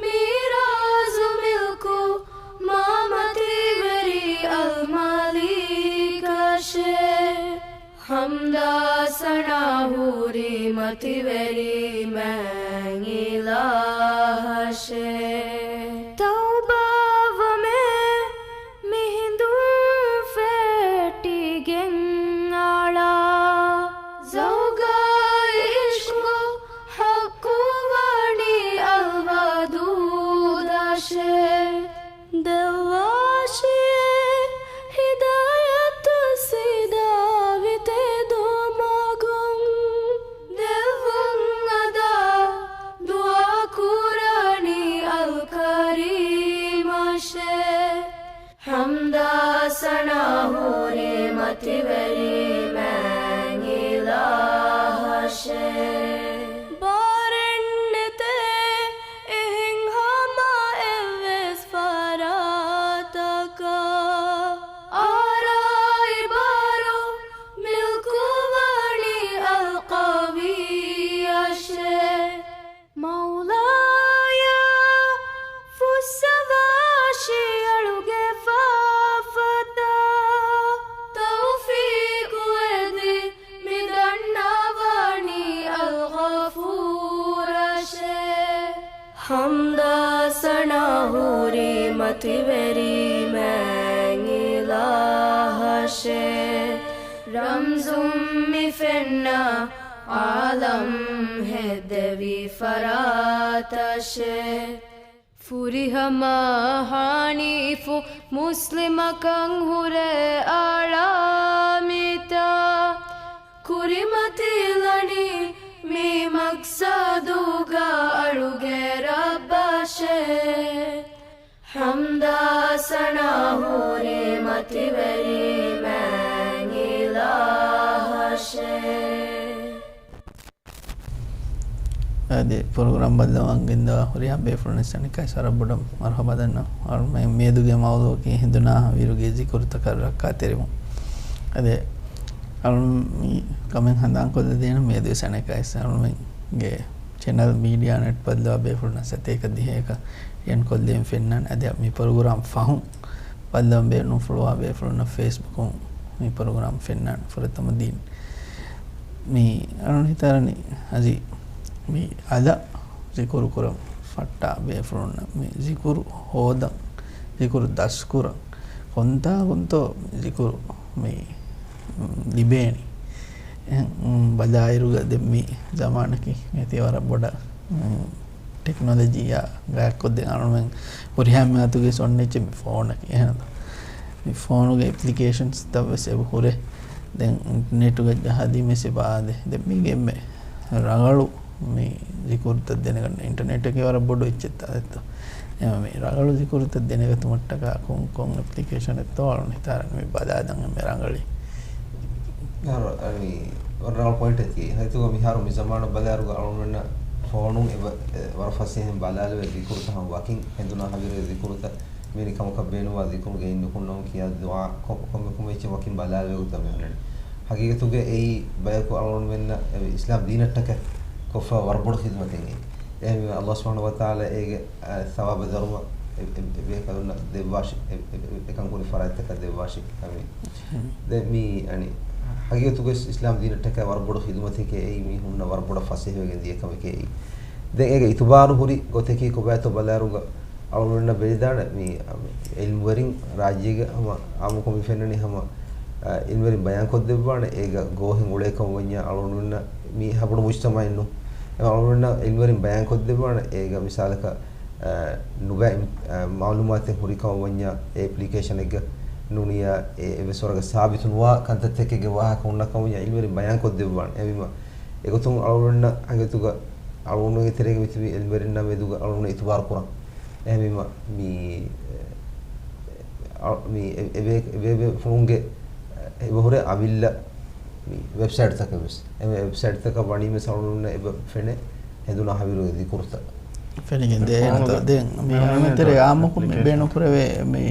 މީރާޒު މިލްކު މާ މަތިވެރި އަލްމަލީކަށޭ. ޙަމްދާ ސަނާ ހުރީ މަތިވެރި މާތް އިލާހަށޭ. ތައުބާވަމޭ މިހިނދުން ފެއްޓިގެން އަޅާ. ޒައުގާއި ޢިޝްޤު ޙައްޤު ވަނީ އަލްވަދޫދަށޭ. ދެއްވާށިއޭ ހިދާޔަތު ސީދާވި ތެދު މަގުން. ދެއްވުން އަދާ ދުޢާ ކުރަނީ އަލްކަރީމަށޭ. ޙަމްދާ ސަނާ ހުރީ މަތިވެރި މާތް އިލާހަށޭ. ބާރެއްނެތޭ އެހެން ހަމަ އެއްވެސް ފަރާތަކަށް. އާރާއި ބާރު މިލްކު ވަނީ އަލްޤަވިއްޔަށޭ. މައުލާޔާ ފުއްސަވާށި އަޅުގެ ފާފަތައް. ތައުފީޤު އެދި މި ދަންނަވަނީ އަލްޣަފޫރަށޭ. ޙަމްދާ ސަނާ ހުރީ މަތިވެރި މާތް އިލާހަށޭ. ރަމްޒުން މި ފެންނަ ޢާލަމް ހެއްދެވި ފަރާތަށޭ. ފުރިހަމަ ޙަނީފު މުސްލިމަކަށް ހުރެ އަޅާ މިތާ. ކުރިމަތިލަނީ މި މަޤްޞަދުގަ އަޅުގެ ރައްބަށޭ. ޙަމްދާ ސަނާ ހުރީ މަތިވެރި މާތް އިލާހަށޭ. އަދި ޕްރޮގްރާމް ބައްލަވަން ގެންދަވާ ހުރިހާ ބޭފުޅުން އެސް އަނެކާ ސަރަބުޑަ މަރުޙަބާ ދަންނަ. އަޅުމެން މިއަދުގެ މައުޟޫޢަކީ ހިނދުނާހަ ވީރުގެ ޒިކުރުތަކަށް ރައްކާތެރިވުން. އަދި އަޅުމެން މި ކަމެއް ހަނދާންކޮށްލަދޭނަން މިއަދު އެސް އަނެކާ އެސް އަޅުމެންގެ ޗެނަލް މީޑިއާ ނެޓް ބައްލަވާ ބޭފުޅުންނަށް ސަތޭކަ ދިހައެކަ އެން ކޮށްލެވެން ފެންނާނެ. އަދި މި ޕްރޮގްރާމް ފަހުން ބައްލަވަން ބޭނުންފުޅުވާ ބޭފުޅުންނަށް ފޭސްބުކުން މި ޕްރޮގްރާމް ފެންނާނެ ފުރަތަމަ ދީން. މި އަޅުން ހިތާރަނި އަދި މި އަލަށް ޒިކުރު ކުރަން ފައްޓާ ބޭފުޅުންނަށް މި ޒިކުރު ހޯދަން، ޒިކުރު ދަސްކުރަން ކޮންތާކުންތޯ ޒިކުރު މި ލިބޭނީ. އެހެން، މް، ބަލާއިރުގަ ދެން މި ޒަމާނަކީ މިއޮތީ ވަރަށް ބޮޑަށް، މް، ޓެކްނޮލޮޖީއާ ގާތްކޮށްދޭން އަޅުމެން ހުރިހާ މިއަދުގެ ސޮންނެއްޗެއް މި ފޯނަކީ. އެހެން މި ފޯނުގެ އެޕްލިކޭޝަންސްތައް ވެސް އެބަ ހުރޭ. ދެން އިންޓަރނެޓުގަ ޖަހާދީމެސް އެބަ އާދޭ. ދެން މީގެ އެންމެ ރަނގަޅު މި ޒިކުރުތައް ދެނެގަންނަ އިންޓަރނެޓަކީ ވަރަށް ބޮޑު އެއްޗެއްތާ ދެއްތޯ. އެހެން މި ރަނގަޅު ޒިކުރުތައް ދެނެގަތުމަށްޓަކާ ކޮން ކޮން އެޕްލިކޭޝަނެއްތޯ އަޅުން ހިތާރަން މި ބަލާދަން އެންމެ ރަނގަޅީ. އަހަރު، އަނި، ވަރަށް ރަނގަޅު ޕޮއިންޓެއް ތި. ހައިތުގަ މިހާރު މި ޒަމާނަށް ބަލާއިރުގަ އަޅުގަނޑުމެންނަށް ފޯނުން އެބަ، އެ، ވަރަށް ފަސޭހައިން ބަލާލެވޭ ޒިކުރުތައް ހަމަ ވަކިން ހެނދުނާ ހަވީރުގެ ޒިކުރުތައް މިވެނި ކަމަކަށް ބޭނުންވާ ޒިކުރު ގެއިން ނުކުންނަމުން ކިޔާ ދުޢާ ކޮ-، ކޮންމެ ކޮންމެ އެއްޗެއް ވަކިން ބަލާލެވޭ ގޮތަށް މި އަންނަނީ. ހަގީގަތުގަ އެއީ ބަޔަކު އަޅުގަނޑުމެންނަށް އެ އިސްލާމް ދީނަށްޓަކައި ކޮށްފަ ވަރަށް ބޮޑު ޚިދުމަތެއް އެއީ. އެހެންވީމަ ﷲ ސުބްޙާނަހޫ ވަތަޢާލާ އޭގެ، އަ، ޘަވާބާ ދަރުމަ އެ، އެ، އެ ބޭކަލުންނަށް ދެއްވާށި، އެ، އެ، އެ، އެކަން ކުރި ފަރާތްތަކަށް ދެއްވާށި. އަމީން. ދެން މީ، އަނި، ހަގީގަތުގައި އިސްލާމް ދީނަށްޓަކައި ވަރަށް ބޮޑު ޚިދުމަތެކޭ އެއީ މީ ހުންނަ ވަރަށް ބޮޑަށް ފަސޭހަވެގެން ދިޔަ ކަމެކޭ އެއީ. ދެން އޭގެ އިތުބާރު ހުރި ގޮތަކީ ކޮބާތޯ ބަލާއިރުގަ އަޅުގަނޑުމެންނަށް ބެލިދާނެ މީ، އަ، މި އިލްމުވެރިން ރާއްޖޭގެ ހަމަ އާއްމުކޮށް މި ފެންނަނީ ހަމަ އ، އިލްމުވެރިން ބަޔާންކޮށްދެއްވާނެ އޭގަ ގޯހެއް އުޅޭކަމަށް ވަންޏާ އަޅުގަނޑުމެންނަށް މީ ހަބުރު މުޖްތަމަޢެއް ނޫން. އެ އަޅުގަނޑުމެންނަށް އިލްމުވެރިން ބަޔާންކޮށްދެއްވާނެ އޭގަ މިސާލަކަށް، އ، ނުބައި، އ، މަޢުލޫމާތެއް ހުރިކަމަށް ވަންޏާ އެ އެޕްލިކޭޝަނެއްގަ ނޫނިއްޔާ އެ އެއްވެސް ވަރަކަށް ސާބިތުނުވާ ކަންތައްތަކެއްގެ ވާހަކަ ހުންނަކަމަށް ވަންޏާ އިލްމުވެރިން ބަޔާންކޮށްދެއްވާނެ. އެހެންވީމަ އެގޮތުން އަޅުގަނޑުމެންނަށް އަނގައަތުގަ އަޅުގަނޑުމެންގެ ތެރޭގަ މިތިބި އިލްމުވެރިންނާ މެދުގަ އަޅުގަނޑުމެން އިތުބާރު ކުރަން. އެހެންވީމަ މި، އަ، މި އެ، އެބޭ، އެބޭބޭފުޅުންގެ އެބަހުރޭ އަމިއްލަ މި ވެބްސައިޓްތަކެއް ވެސް. އެ ވެބްސައިޓްތަކަށް ވަނީމެސް އަޅުގަނޑުމެންނަށް އެބަ ފެނޭ ހެނދުނާ ހަވީރުގެ ޒިކުރުތައް. ފެނިގެން ދޭ ފޯނުގެ އެންތޯ؟ ދެން މި މި އަޅުގަނޑުމެން ތެރޭ އެޕްލިކޭޝަން. އާއްމުކޮށް މި ބޭނުން ކުރެވޭ މި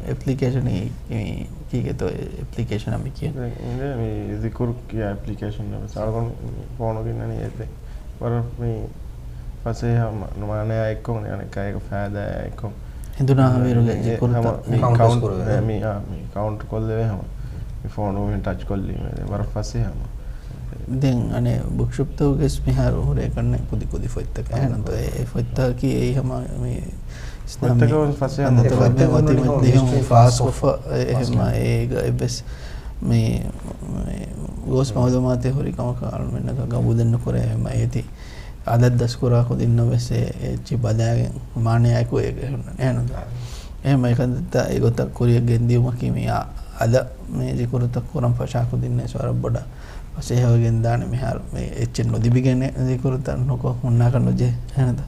އެޕްލިކޭޝަނީ މި ކީކޭތޯ އެޕްލިކޭޝަނާ މި ކިޔަން؟ ދެން އިނދޭ މި ޒިކުރު ކިޔާ އެޕްލިކޭޝަން ވެސް އަޅުގަނޑު ފޯނުގަ އިންނަނީ އެއް ދެން. ވަރަށް މި ފަސޭހަ މަ-، މާނަޔާ އެއްކޮށް އަނެއްކާ އޭގެ ފައިދާއާ އެއްކޮށް. ހެނދުނާ ހަވީރުގެ އެ، ޒިކުރުތައް ހަމަ މި ކައުންޓް ކައުންޓް ކުރެވޭ. އެ، މި، އާ، މި ކައުންޓް ކޮށްލެވޭ ހަމަ. މި ފޯނު މި ޓަޗް ކޮށްލީމޭ ދެން ވަރަށް ފަސޭހަ ހަމަ. ދެން އަނެއް ބުކްޝޮޕްތަކުގަސް މިހާރު ހުރޭ ކަންނެ ކުދި ކުދި ފޮތްތަކެއް އެހެންތޯ؟ އެ ފޮތްތަކަކީ އެއީ ހަމަ މި އިސްލާމީ ފޮތްތަކުން ފަސޭހަ ކަންތައްތަކުގެ މަތިން ލިޔުން ފާސްކޮށްފަ އެ ހަމަ އޭގަ އެއްވެސް މި، މި ގޯސް މައުލޫމާތެއް ހުރި ކަމަކަށް އަޅުމެންނަކަށް ގަބޫލެއް ނުކުރޭ. އެހެންމަ އޭތި އަދަށް ދަސްކުރާ ކުދިންނަށް ވެސް އެ އެއްޗެއް ބަލާގެން މާނަޔާއެކު އެ އެހެން ނު-، އެހެން ނު-، އެހެންމަ އެކަންތައްތައް އެގޮތަށް ކުރިއަށް ގެންދިޔުމަކީ މި އަ-، އަދަށް މި ޒިކުރުތައް ކުރަން ފަށާ ކުދިންނަށް ވެސް ވަރަށް ބޮޑަށް ފަސޭހަވެގެން ދާނެ. މިހާރު މި އެއްޗެއް ނުލިބިގެން ޒިކުރުތައް ނުކޮށް ހުންނާކަށް ނުޖެހޭ. އެހެންތަ؟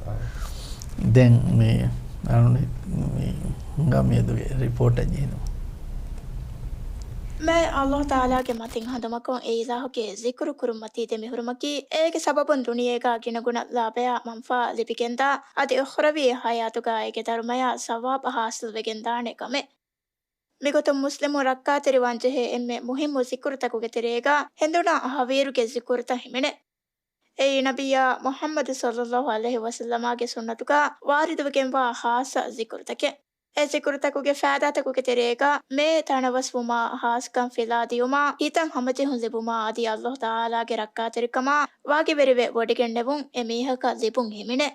ދެން މި އަޅުނި މި ހިނގާ މިއަދުގެ ރިޕޯޓަށް ޖެހިލުމަށް. މާތް ﷲ ތަޢާލާގެ މަތިން ހަނދުމަކޮށް އެ އިލާހުގެ ޒިކުރު ކުރުންމަތީ ދެމިހުރުމަކީ، އޭގެ ސަބަބުން ދުނިޔޭގަ ގިނަގުނަ ލާބަޔާ މަންފާ ލިބިގެންދާ، އަދި އުޚްރަވީ ޙަޔާތުގަ އޭގެ ދަރުމަޔާ ސަވާބަށް ޙާޞިލްވެގެންދާނެ ކަމެއް. މިގޮތުން މުސްލިމުން ރައްކާތެރިވާންޖެހޭ އެންމެ މުހިއްމު ޒިކުރުތަކުގެ ތެރޭގަ ހެނދުނާ ހަވީރުގެ ޒިކުރުތައް ހިމެނޭ. އެއީ ނަބިއްޔާ މުޙައްމަދު ޞައްލައްލާހު ޢަލައިހި ވަސައްލަމާގެ ސުންނަތުގަ ވާރިދުވެގެންވާ ޚާއްޞަ ޒިކުރުތަކެއް. އެ ޒިކުރުތަކުގެ ފައިދާތަކުގެ ތެރޭގަ މޭ ތަނަވަސްވުމާ، ޚާއްޞަކަން ފިލާދިޔުމާ، ހިތަށް ހަމަޖެހުން ލިބުމާ އަދި ﷲ ތަޢާލާގެ ރައްކާތެރިކަމާ ވަކިވެރިވެ ވޮޑިގެންނެވުން އެ މީހަކަށް ލިބުން ހިމެނޭ.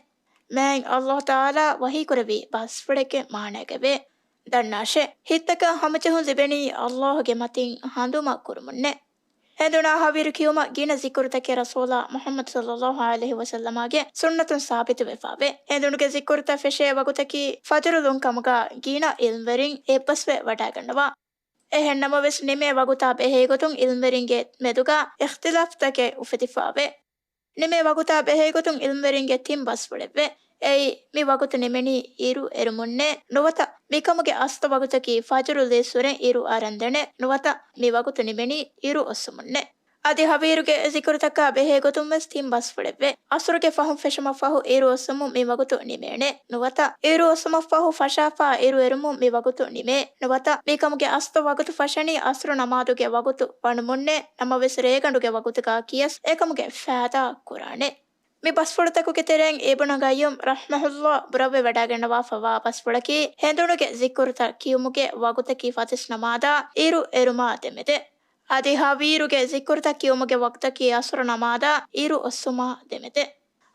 މާތް ﷲ ތަޢާލާ ވަޙީކުރެއްވީ ބަސްފުޅެއްގެ މާނައިގައެވެ. ދަންނާށޭ! ހިތްތަކަށް ހަމަޖެހުން ލިބެނީ ﷲ ގެ މަތިން ހަނދުމަ ކުރުމުންނޭ. ހެނދުނާ ހަވީރު ކިޔުމަށް ގިނަ ޒިކުރުތަކެއް ރަސޫލާ މުޙައްމަދު ޞައްލައްލާހު ޢަލައިހި ވަސައްލަމާގެ ސުންނަތުން ސާބިތުވެފައެވެ. ހެނދުނުގެ ޒިކުރުތައް ފެށޭ ވަގުތަކީ ފަޖުރު ލުންކަމުގަ ގިނަ ޢިލްމުވެރިން އެއްބަސްވެ ވަޑައިގަންނަވާ. އެހެން ނަމަވެސް، ނިމޭ ވަގުތާ ބެހޭގޮތުން ޢިލްމުވެރިންގެ މެދުގަ އިޚްތިލާފްތަކެއް އުފެދިފައެވެ. ނިމޭ ވަގުތާ ބެހޭގޮތުން ޢިލްމުވެރިންގެ ތިން ބަސްފުޅެއްވޭ. އެއީ، މި ވަގުތު ނިމެނީ އިރު އެރުމުންނޭ، ނުވަތަ މިކަމުގެ އަސްލު ވަގުތަކީ ފަޖުރު ލިޔެސްވުރެން އިރު އަރަންދެނޭ، ނުވަތަ މި ވަގުތު ނިމެނީ އިރު އޮއްސުމުންނޭ. އަދި ހަވީރުގެ ޒިކުރުތަކާ ބެހޭގޮތުން ވެސް ތިން ބަސްފުޅެއްވޭ. އަސުރުގެ ފަހުން ފެށުމަށްފަހު އިރު އޮއްސުމުން މި ވަގުތު ނިމޭނެ، ނުވަތަ އިރު އޮއްސުމަށްފަހު ފަށާފާ އިރު އެރުމުން މި ވަގުތު ނިމޭ، ނުވަތަ މިކަމުގެ އަސްލު ވަގުތު ފަށަނީ އަސްރު ނަމާދުގެ ވަގުތު ވަނުމުންނޭ، ނަމަވެސް ރޭގަނޑުގެ ވަގުތުގަ ކިޔަސް އެކަމުގެ ފައިދާ ކުރާނެ. މި ބަސްފުޅުތަކުގެ ތެރެއިން އިބްނު ޤައްޔިމް ރަޙިމަހުﷲ ބުރަވެވަޑައިގަންނަވާފަވާ ބަސްފުޅަކީ، ހެނދުނުގެ ޒިކުރުތައް ކިޔުމުގެ ވަގުތަކީ ފަތިސް ނަމާދާ އިރު އެރުމާ ދެމެދެ. އަދި ހަވީރުގެ ޒިކުރުތައް ކިޔުމުގެ ވަގުތަކީ އަސްރު ނަމާދާ އިރު އޮއްސުމާ ދެމެދެ.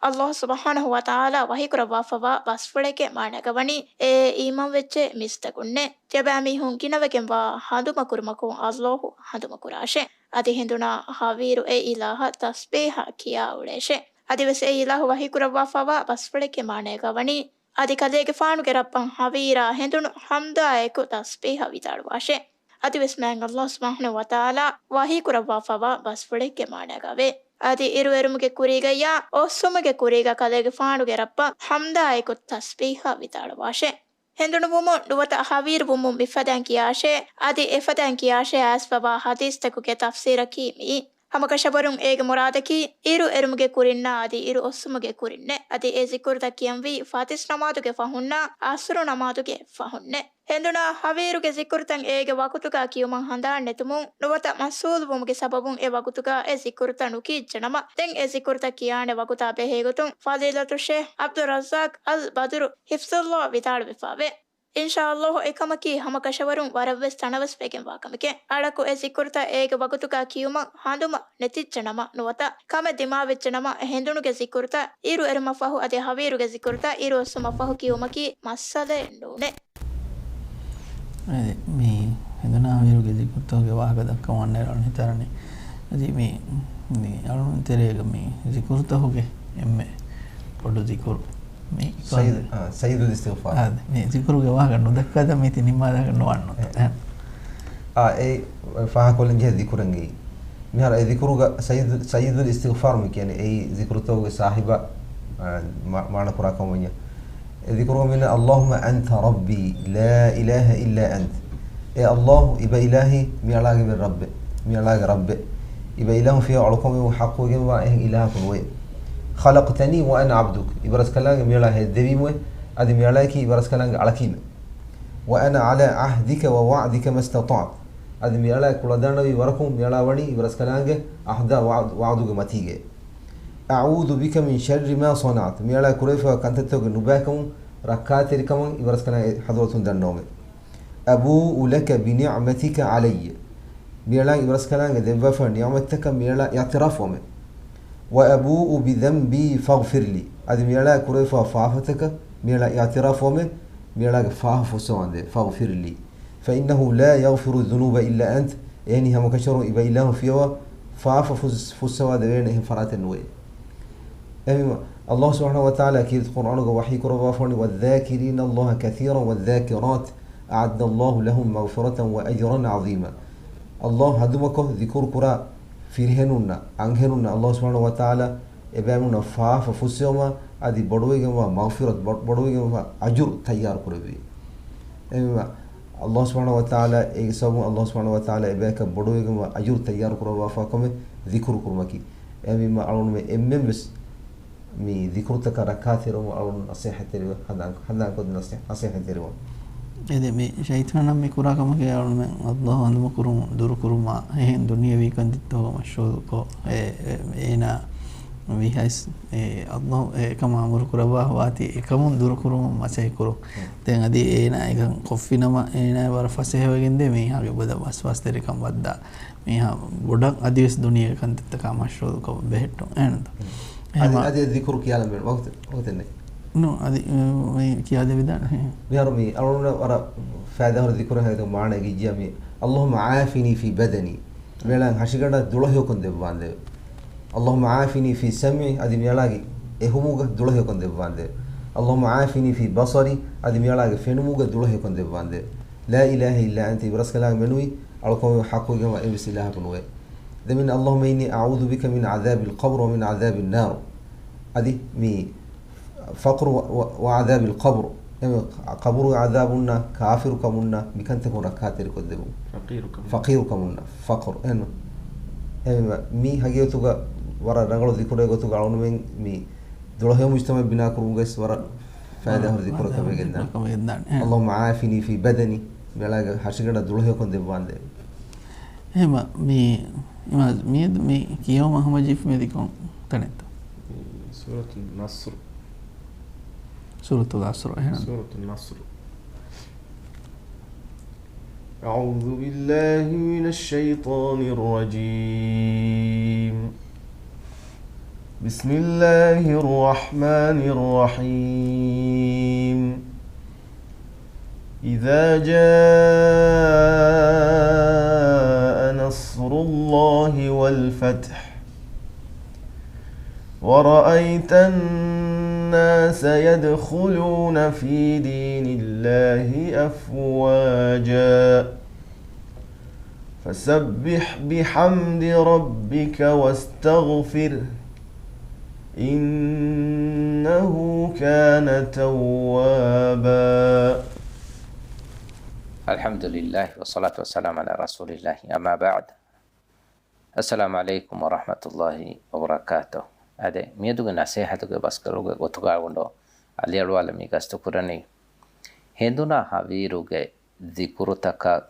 ﷲ ސުބްޙާނަހޫ ވަތަޢާލާ ވަޙީކުރައްވާފަވާ ބަސްފުޅެއްގެ މާނައިގަ ވަނީ، އޭ އީމާންވެއްޖެ މީސްތަކުންނޭ! ތިޔަބައިމީހުން ގިނަވެގެންވާ ހަނދުމަކުރުމަކުން ﷲ ހަނދުމަކުރާށޭ! އަދި ހެނދުނާ ހަވީރު އެ އިލާހަށް ތަސްބީޙަ ކިޔާ އުޅޭށޭ! އަދިވެސް އެ އިލާހު ވަޙީކުރައްވާފަވާ ބަސްފުޅެއްގެ މާނައިގަ ވަނީ، އަދި ކަލޭގެފާނުގެ ރައްބަށް ހަވީރާ ހެނދުނު ޙަމްދާއެކު ތަސްބީޙަ ވިދާޅުވާށޭ! އަދިވެސް މާތް ﷲ ސުބްޙާނަހޫ ވަތަޢާލާ ވަޙީކުރައްވާފަވާ ބަސްފުޅެއްގެ މާނައިގައެވެ. އަދި އިރުއެރުމުގެ ކުރީގައްޔާ އޮއްސުމުގެ ކުރީގަ ކަލޭގެފާނުގެ ރައްބަށް ޙަމްދާއެކު ތަސްބީޙަ ވިދާޅުވާށޭ! ހެނދުނުވުމުން ނުވަތަ ހަވީރުވުމުން މިފަދައިން ކިޔާށޭ! އަދި އެފަދައިން ކިޔާށޭ އައިސްފަވާ ޙަދީޘްތަކުގެ ތަފްސީރަކީ މިއީ. ހަމަކަށަވަރުން އޭގެ މުރާދަކީ، އިރު އެރުމުގެ ކުރިންނާ އަދި އިރު އޮއްސުމުގެ ކުރިންނޭ. އަދި އެ ޒިކުރުތައް ކިޔަންވީ ފަތިސް ނަމާދުގެ ފަހުންނާ އަސްރު ނަމާދުގެ ފަހުންނޭ. ހެނދުނާ ހަވީރުގެ ޒިކުރުތައް އޭގެ ވަގުތުގަ ކިޔުމަށް ހަނދާން ނެތުމުން ނުވަތަ މަޝްޣޫލުވުމުގެ ސަބަބުން އެ ވަގުތުގަ އެ ޒިކުރުތައް ނުކިޔިއްޖެނަމަ، ދެން އެ ޒިކުރުތައް ކިޔާނެ ވަގުތާ ބެހޭގޮތުން ފަޟީލަތު ޝޭޚް ޢަބްދުއްރައްޒާޤް އަލް ބަދުރު ޙިފްޡުﷲ ވިދާޅުވެފައެވެ. އިންޝާﷲ އެކަމަކީ ހަމަކަށަވަރުން ވަރަށްވެސް ތަނަވަސްވެގެންވާ ކަމެކޭ. އަޅަކު އެ ޒިކުރުތައް އޭގެ ވަގުތުގަ ކިޔުމަށް ހަނދުމަ ނެތިއްޖެނަމަ ނުވަތަ ކަމެއް ދިމާވެއްޖެނަމަ ހެނދުނުގެ ޒިކުރުތައް އިރު އެރުމަށްފަހު އަދި ހަވީރުގެ ޒިކުރުތައް އިރު އޮއްސުމަށްފަހު ކިޔުމަކީ މައްސަލައެއް ނޫނޭ. އަދި މި ހެނދުނު ހަވީރުގެ ޒިކުރުތަކުގެ ވާހަކަ ދައްކަމުން އަންނައިރު އަޅުން ހިތަށް އަރަނީ، އަދި މި، މި އަޅުން ތެރޭގަ މި ޒިކުރުތަކުގެ އެންމެ ބޮޑު ޒިކުރު މި ސައްޔިދު، އާ، ސައްޔިދުލް އިސްތިޣްފާރު. އާ، މި ޒިކުރުގެ ވާހަކަ ނުދައްކާތާ މީތި ނިންމާލާކަށް ނުވާން ނުތަ. އެ. އާ، އެ ފާހަގަކޮށްލަން ޖެހޭ ޒިކުރެއްގައި. މިހާރު އެ ޒިކުރުގަ ސައްޔިދު، ސައްޔިދުލް އިސްތިޣްފާރު މި ކިޔަނީ އެއީ ޒިކުރުތަކުގެ ސާހިބާ، އާ، މާ-، މާނަކުރާ ކަމުންޏާ. އެ ޒިކުރުގަ މިންނަ، اللهم أنت ربي لا إله إلا أنت. އޭ ﷲ، އިބަ އިލާހީ، މިއަޅާގެ މެ ރައްބެ، މިއަޅާގެ ރައްބެ. އިބަ އިލާހު ފިޔަވާ އަޅުކަމެއް ޙައްޤުވެގެންވާ އެހެން އިލާހަކު ނުވޭ. خلقتني وأنا عبدك. އިބަރަސްކަލާނގެ މިއަޅާ ހެއްދެވީމުވެ، އަދި މިއަޅާއަކީ އިބަރަސްކަލާނގެ އަޅަކީމެ. وأنا على عهدك ووعدك ما استطعت. އަދި މިއަޅާ ކުޅަދާނަވީ ވަރަކުން މިއަޅާ ވަނީ އިބަރަސްކަލާނގެ އަހްދާ ވަޢުދު، ވަޢުދުގެ މަތީގެ. أعوذ بك من شر ما صنعت. މިއަޅާ ކުރެވިފައިވާ ކަންތައްތަކުގެ ނުބައިކަމުން ރައްކާތެރިކަމަށް އިބަރަސްކަލާނގެ ޙަޟްރަތުން ދަންނަވަމެ. أبوء لك بنعمتك علي. މިއަޅާ އިބަރަސްކަލާނގެ ދެއްވާފަ ނިޢުމަތްތަކަށް މިއަޅާ އިޢުތިރާފުވަމެ. وأبوء بذنبي فاغفر لي. އަދި މިއަޅާ ކުރެވިފަ ފާފަތަކަށް މިއަޅާ އިޢުތިރާފުވަމެ، މިއަޅާގެ ފާފަ ފުއްސަވާނދޭ، فاغفر لي. فإنه لا يغفر الذنوب إلا أنت. އެހެނީ ހަމަކަށަވަރުން އިބަ އިލާހު ފިޔަވާ ފާފަ ފުސް-، ފުއްސަވާ ދެވޭނެ އެހެން ފަރާތެއް ނުވޭ. އެހެންވީމަ، ﷲ ސުބްޙާނަހޫ ވަތަޢާލާ ކީރިތި ޤުރްއާނުގަ ވަޙީ ކުރައްވާފަވަނީ، والذاكرين الله كثيرا والذاكرات أعد الله لهم مغفرة وأجرا عظيما. ﷲ ހަނދުމަކޮށް ޒިކުރު ކުރާ ފިރިހެނުންނަށް، އަންހެނުންނަށް ﷲ ސުބްޙާނަހޫ ވަތަޢާލާ އެބައިމީހުންނަށް ފާފަ ފުއްސެވުމާ، އަދި ބޮޑުވެގެންވާ މަޣްފިރަތު، ބޮ-، ބޮޑުވެގެންވާ އަޖުރު ތައްޔާރު ކުރެއްވި. އެހެންވީމަ، ﷲ ސުބްޙާނަހޫ ވަތަޢާލާ، އޭގެ ސަބަބުން ﷲ ސުބްޙާނަހޫ ވަތަޢާލާ އެބަޔަކަށް ބޮޑުވެގެންވާ އަޖުރު ތައްޔާރު ކުރައްވާފާ ކަމެއް ޒިކުރު ކުރުމަކީ. އެހެންވީމަ، އަޅުގަނޑުމެން އެންމެން ވެސް މި ޒިކުރުތަކަށް ރައްކާތެރިވުން އަޅުގަނޑު ނަޞޭޙަތްތެރިވެ ހަނދާން، ހަނދާންކޮށްދޭ ނަޞޭ-، ނަޞޭޙަތްތެރިވަން. އެދެ މި ޝައިޠާނަށް މި ކުރާ ކަމަކީ އަޅުގަނޑުމެން ﷲ ހަނދުމަކުރުމުން ދުރުކުރުމާ، އެހެން ދުނިޔަވީ ކަންތައްތަކުގަ މަޝްޣޫލުކޮށް، އެ، އެ، އޭނާ ވީހައިސް، އެ، ﷲ އެކަމާ އަމުރު ކުރައްވާ ވާތީ އެކަމުން ދުރުކުރުމުން މަސައްކަތްކުރުން. ދެން އަދި އޭނާ އެކަން ކޮށްފިނަމަ އޭނާ ވަރަށް ފަސޭހަވެގެންދޭ މީހާގެ އުބަދަ ވަސްވާސްތެރިކަން ވައްދާ. މީހާ ބޮޑަށް އަދިވެސް ދުނިޔޭގެ ކަންތައްތަކާ މަޝްޣޫލުކޮށް ބެހެއްޓުން. އެހެންތޯ؟ އެހެން އަދި، އަދި ޒިކުރު ކިޔާލަން ބޭނުން ވަގުތެއް، ވަގުތެއް ނެތް. ނޫން، އަދި، އެ، މި ކިޔާދެވިދާނެ. މިހާރު މި އަޅުގަނޑު ވަރަށް ފައިދާހުރި ޒިކުރެއް ހަދި މާނަ ގިއްޖިޔާ މި، اللهم عافني في بدني. މިއަޅާ ހަށިގަނޑަށް ދުޅަހެޔޮކޮށް ދެއްވާނދޭ. اللهم عافني في سمعي، އަދި މިއަޅާގެ އެހުމުގަ ދުޅަހެޔޮކޮށް ދެއްވާނދޭ. اللهم عافني في بصري، އަދި މިއަޅާގެ ފެނުމުގަ ދުޅަހެޔޮކޮށް ދެއްވާނދޭ. لا إله إلا أنت، އިބަރަސްކަލާނގެ މެނުވީ އަޅުކަމެއް ޙައްޤުވެގެންވާ އެއްވެސް އިލާހަކު ނުވޭ. ދެން اللهم إني أعوذ بك من عذاب القبر ومن عذاب النار. އަދި މި فقر و، و، وعذاب القبر. އެމެ ޤަބުރު ޢަޛާބުންނާ، ކާފިރުކަމުންނާ، މިކަންތަކުން ރައްކާތެރިކޮށްދެވުން. ފަޤީރުކަމުން. ފަޤީރުކަމުންނާ. ފަޤުރު. އެން. އެމެ މި ހަގީގަތުގަ ވަރަށް ރަނގަޅު ޒިކުރެއް ގޮތުގަ އަޅުގަނޑުމެން މި ދުޅަހެޔޮ މުޖްތަމަޢެއް ބިނާކުރުމުގައި ވަރަށް ފައިދާހުރި ޒިކުރަކަށް ވެގެންދާނެ. ވެގެންދާނެ. އެ. اللهم عافني في بدني. މިއަޅާގެ ހަށިގަނޑަށް ދުޅަހެޔޮކޮށް ދެއްވާނދޭ. އެހެމަ މި، މި، މި، މި ކިޔަވަމުން ހަމަޖެހިފަ މިއަދި ކޮން ތަނެއްތޯ؟ ސޫރަތު ނަޞްރު. ސޫރަތުލް ޢަޞްރު، އެހެން. ސޫރަތު ނަޞްރު. أعوذ بالله من الشيطان الرجيم. بسم الله الرحمن الرحيم. إذا جاء نصر الله والفتح ورأيت الناس يدخلون في دين الله أفواجا فسبح بحمد ربك واستغفره إنه كان توابا. الحمد لله والصلاة والسلام على رسول الله، أما بعد. السلام عليكم ورحمة الله وبركاته. އާދެ، މިއަދުގެ ނަސޭހަތުގެ ބަސްކަލުގެ ގޮތުގަ އަޅުގަނޑު އަލިއަޅުވާލަން މި ގަސްތުކުރަނީ، ހެނދުނާ ހަވީރުގެ ޒިކުރުތަކަށް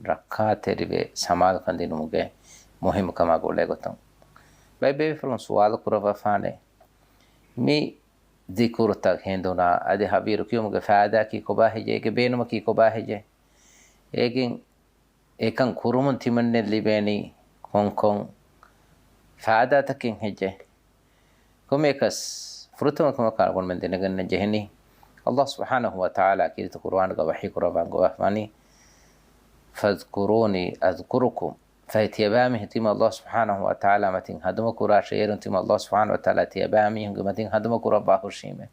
ރައްކާތެރިވެ ސަމާލުކަން ދިނުމުގެ މުހިއްމުކަމާ ގުޅޭ ގޮތުން. ބައެއް ބޭފުޅުން ސުވާލު ކުރައްވާފާނެ، މި ޒިކުރުތައް ހެނދުނާ އަދި ހަވީރު ކިޔުމުގެ ފައިދާއަކީ ކޮބާ ހެއްޔޭ؟ އޭގެ ބޭނުމަކީ ކޮބާ ހެއްޔޭ؟ އޭގެން އެކަން ކުރުމުން ތިމަންނެ ލިބޭނީ ކޮންކޮން ފައިދާތަކެއް ހެއްޔޭ؟ ކޮންމެއަކަސް ފުރަތަމަ ކަމަކަށް އަޅުގަނޑުމެން ދެނެގަންނަން ޖެހެނީ، ﷲ ސުބްޙާނަހޫ ވަތަޢާލާ ކީރިތި ޤުރުއާނުގަ ވަޙީ ކުރައްވާ އަންގަވާފާނީ، فاذكروني أذكركم. ފަހެ ތިޔަބައިމީހުން ތިމަން ﷲ ސުބްޙާނަހޫ ވަތަޢާލާ މަތިން ހަނދުމަކުރާށޭ. އޭރުން ތިމަން ﷲ ސުބްޙާނަހޫ ވަތަޢާލާ ތިޔަބައިމީހުންގެ މަތިން ހަނދުމަކުރައްވާ ހުށީމޭ.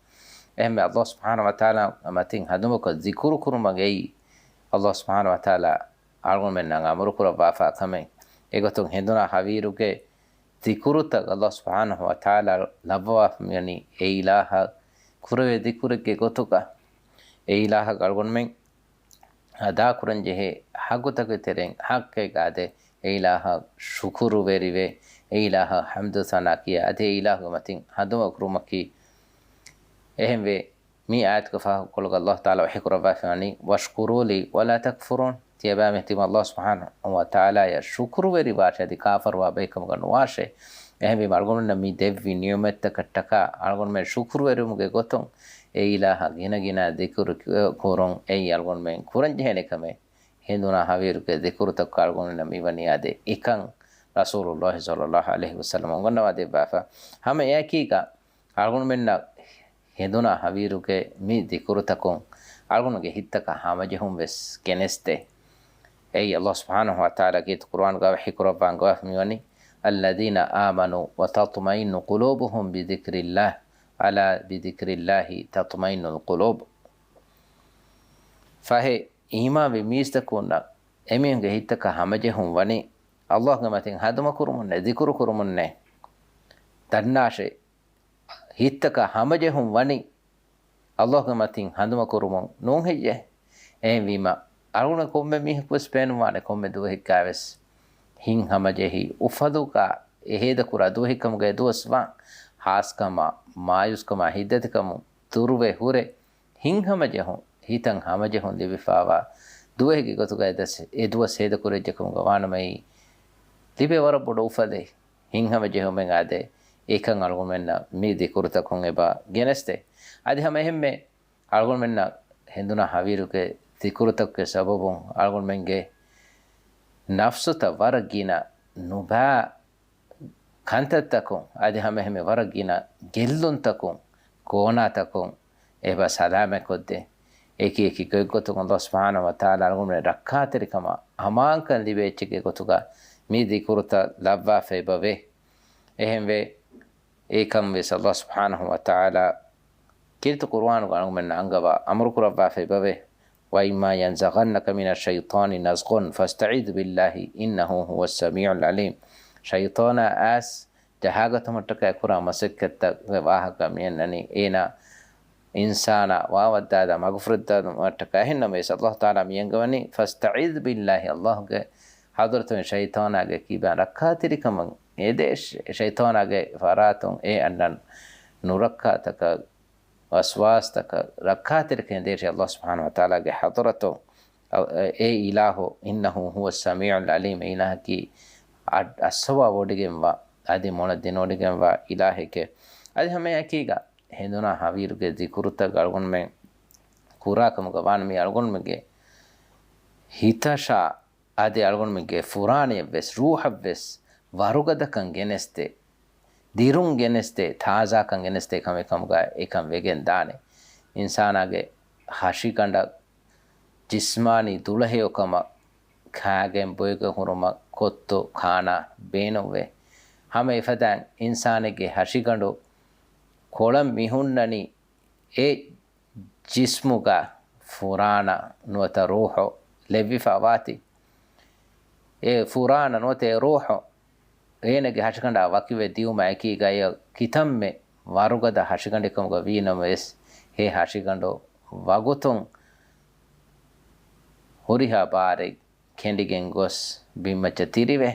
އެހެންވެ، ﷲ ސުބްޙާނަހޫ ވަތަޢާލާ މަތިން ހަނދުމަކޮށް ޒިކުރު ކުރުމަށް އެއީ ﷲ ސުބްޙާނަހޫ ވަތަޢާލާ އަޅުގަނޑުމެންނަށް އަމުރުކުރައްވާފާ ކަމެއް. އެގޮތުން ހެނދުނާ ހަވީރުގެ ޒިކުރުތައް ﷲ ސުބްޙާނަހޫ ވަތަޢާލާ ލައްވަވާފަ މިވަނީ އެ އިލާހަށް ކުރެވޭ ޒިކުރެއްގެ ގޮތުގަ. އެ އިލާހަށް އަޅުގަނޑުމެން އަދާކުރަންޖެހޭ ޙައްޤުތަކުގެ ތެރެއިން ޙައްޤެއްގަ އާދެ، އެ އިލާހަށް ޝުކުރުވެރިވެ، އެ އިލާހަށް ޙަމްދު ސަނާ ކިޔާ އަދި އެ އިލާހުގެ މަތިން ހަނދުމަ ކުރުމަކީ. އެހެންވެ، މި އާޔަތުގެ ފާހަގަކޮޅުގަ ﷲ ތަޢާލާ ވަޙީކުރައްވާފައިވަނީ، واشكروا لي ولا تكفرون. ތިޔަބައިމީހުން ތިމަން ﷲ ސުބްޙާނަހޫ ވަތަޢާލާޔަށް ޝުކުރުވެރިވާށޭ އަދި ކާފަރުވާ ބައެއްކަމުގަ ނުވާށޭ. އެހެންވީމަ އަޅުގަނޑުމެންނަށް މި ދެއްވި ނިޢުމަތްތަކަށްޓަކާ އަޅުގަނޑުމެން ޝުކުރުވެރިވުމުގެ ގޮތުން އެ އިލާހަށް ގިނަ ގިނަ ޛިކުރު ކުރުން އެއީ އަޅުގަނޑުމެން ކުރަންޖެހޭނެ ކަމެއް. ހެނދުނާ ހަވީރުގެ ޛިކުރުތަކުގަ އަޅުގަނޑުމެންނަށް މިވަނީ އާދެ، އެކަން ރަސޫލުﷲ ޞައްލަﷲ ޢަލައިހި ވަސައްލަމަ އުނގަންނަވާ ދެއްވާފަ. ހަމަ އެއަކީގަ އަޅުގަނޑުމެންނަށް ހެނދުނާ ހަވީރުގެ މި ޛިކުރުތަކުން އަޅުގަނޑުގެ ހިތްތަކަށް ހަމަޖެހުން ވެސް ގެނެސްދޭ. އެއީ ﷲ ސުބްޙާނަހޫ ވަތަޢާލާ ކީރިތި ޤުރުއާނުގަ ވަޙީކުރައްވާ އަންގަވާފަ މިވަނީ، الذين آمنوا وتطمئن قلوبهم بذكر الله، ألا بذكر الله تطمئن القلوب. ފަހެ އީމާންވި މީސްތަކުންނަށް އެމީހުންގެ ހިތްތަކަށް ހަމަޖެހުން ވަނީ، ﷲގެ މަތިން ހަނދުމަކުރުމުންނޭ، ޛިކުރު ކުރުމުންނޭ. ދަންނާށޭ، ހިތްތަކަށް ހަމަޖެހުން ވަނީ، ﷲގެ މަތިން ހަނދުމަކުރުމުން ނޫން ހެއްޔޭ؟ އެހެންވީމަ، އަޅުގަނޑު ކޮންމެ މީހަކުވެސް ބޭނުންވާނެ ކޮންމެ ދުވަހެއްގަވެސް ހިތް ހަމަޖެހި، އުފަލުގަ އެހޭދަކުރާ ދުވަހެއްކަމުގައި ދުވަސް ވާން، ހާސްކަމާ، މާޔޫސްކަމާ، ހިތްދަތިކަމުން ދުރުވެ ހުރެ، ހިތްހަމަޖެހުން، ހިތަށް ހަމަޖެހުން ލިބިފާވާ ދުވަހެއްގެ ގޮތުގައި ދަސް އެ ދުވަސް ހޭދަކުރެއްޖެކަމުގަ ވާނަމައީ، ލިބޭ ވަރަށް ބޮޑު އުފަލެއް. ހިތްހަމަޖެހުމެއް އާދެ، އެކަން އަޅުގަނޑުމެންނަށް މި ޛިކުރުތަކުން އެބަ ގެނެސްދޭ. އަދި ހަމަ އެހެންމެ އަޅުގަނޑުމެންނަށް ހެނދުނާ ހަވީރުގެ ޛިކުރުތަކުގެ ސަބަބުން އަޅުގަނޑުމެންގެ ނަފްސުތައް ވަރަށް ގިނަ ނުބާ ކަންތައްތަކުން، އަދި ހަމައެހެންމެ ވަރަށް ގިނަ ގެއްލުންތަކުން، ގޯނާތަކުން އެބަ ސަލާމަތްކޮށްދޭ. އެކި އެކި ގޮތްގޮތުން ﷲ ސުބްޙާނަހޫ ވަތަޢާލާ އަޅުގަނޑުމެން ރައްކާތެރިކަމަށް އަމާންކަން ލިބޭ އެއްޗެއްގެ ގޮތުގަ މި ޛިކުރުތައް ލައްވާފަ އެބަވޭ. އެހެންވެ، އެކަން ވެސް ﷲ ސުބްޙާނަހޫ ވަތަޢާލާ ކީރިތި ޤުރުއާނުގަ އަޅުގަނޑުމެންނަށް އަންގަވާ އަމުރުކުރައްވާފަ އެބަވޭ. وإما ينزغنك من الشيطان نزغ فاستعذ بالله إنه هو السميع العليم. ޝައިޠާނާ އައިސް ޖަހާގަތުމަށްޓަކައި ކުރާ މަސައްކަތްތަކުގެ ވާހަކަ މިއަންނަނީ އޭނާ އިންސާނާ ވާވައްދާދާ މަގުފުރެއްދާދުމަށްޓަކައި. އެހެންނަމަވެސް ﷲ ތަޢާލާ މި އަންގަވަނީ، فاستعذ بالله، ﷲގެ ޙަޟްރަތުން ޝައިޠާނާގެ ކިބައިން ރައްކާތެރިކަމަށް އެދޭށޭ. ޝައިޠާނާގެ ފަރާތުން އެ އަންނަން ނުރައްކާތަކަށް، ވަސްވާސްތަކަށް ރައްކާތެރިކަން ދޭށޭ ﷲ ސުބްޙާނަހޫ ވަތަޢާލާގެ ޙަޟްރަތުން. އެ އިލާހު، إنه هو السميع العليم، އެ އިލާހަކީ އަ-، އައްސަވާ ވޮޑިގެންވާ، އަދި މޮޅަށް ދެނެވޮޑިގެންވާ އިލާހެކޭ. އަދި ހަމައެކީގަ ހެނދުނާ ހަވީރުގެ ޛިކުރުތައް އަޅުގަނޑުމެން ކުރާކަމުގަ ވާނަމަ، އަޅުގަނޑުމެންގެ ހިތަށާ އަދި އަޅުގަނޑުމެންގެ ފުރާނަޔަށްވެސް، ރޫޙަށްވެސް ވަރުގަދަކަން ގެނެސްދޭ، ދިރުން ގެނެސްދޭ، ތާޒާކަން ގެނެސްދޭ ކަމެއް ކަމުގަ އެކަން ވެގެން ދާނެ. އިންސާނާގެ ހަށިގަނޑަށް ޖިސްމާނީ ދުޅަހެޔޮކަމަށް ކާގެން ބޮއިގެން ހުރުމަށް ކޮއްތު ކާނާ ބޭނުންވޭ. ހަމަ އެފަދައިން އިންސާނެއްގެ ހަށިގަނޑު ކޮޅަށް މިހުންނަނީ އެ ޖިސްމުގަ ފުރާނަ ނުވަތަ ރޫޙު ލެއްވިފަ ވާތީ. އެ ފުރާނަ ނުވަތަ އެ ރޫޙު އޭނަގެ ހަށިގަނޑާ ވަކިވެ ދިއުމާ އެކީގައި ކިތަންމެ ވަރުގަދަ ހަށިގަނޑެއް ކަމުގަ ވީނަމަވެސް، އެ ހަށިގަނޑު ވަގުތުން ހުރިހާ ބާރެއް ކެނޑިގެން ގޮސް ބިންމައްޗަށް ތިރިވޭ.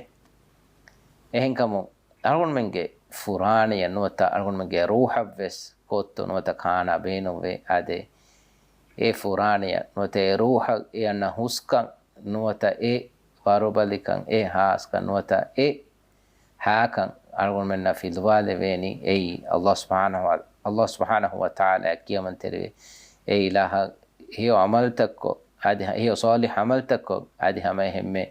އެހެންކަމުން، އަޅުގަނޑުމެންގެ ފުރާނަޔަށް ނުވަތަ އަޅުގަނޑުމެންގެ ރޫޙަށްވެސް ކޮއްތު ނުވަތަ ކާނާ ބޭނުންވޭ. އާދެ، އެ ފުރާނަޔަށް ނުވަތަ އެ ރޫޙަށް އެ އަންނަ ހުސްކަން ނުވަތަ އެ ވަރުބަލިކަން، އެ ހާސްކަން ނުވަތަ އެ ހާކަން އަޅުގަނޑުމެންނަށް ފިލުވާލެވޭނީ އެއީ ﷲ ސުބްޙާނަހޫ، ﷲ ސުބްޙާނަހޫ ވަތަޢާލާ ކިޔަމަންތެރިވެ އެ އިލާހަށް ހެޔޮ ޢަމަލުތައްކޮށް، އަދި ހަ-، ހެޔޮ ޞާލިޙު ޢަމަލުތައްކޮށް، އަދި ހަމައެހެންމެ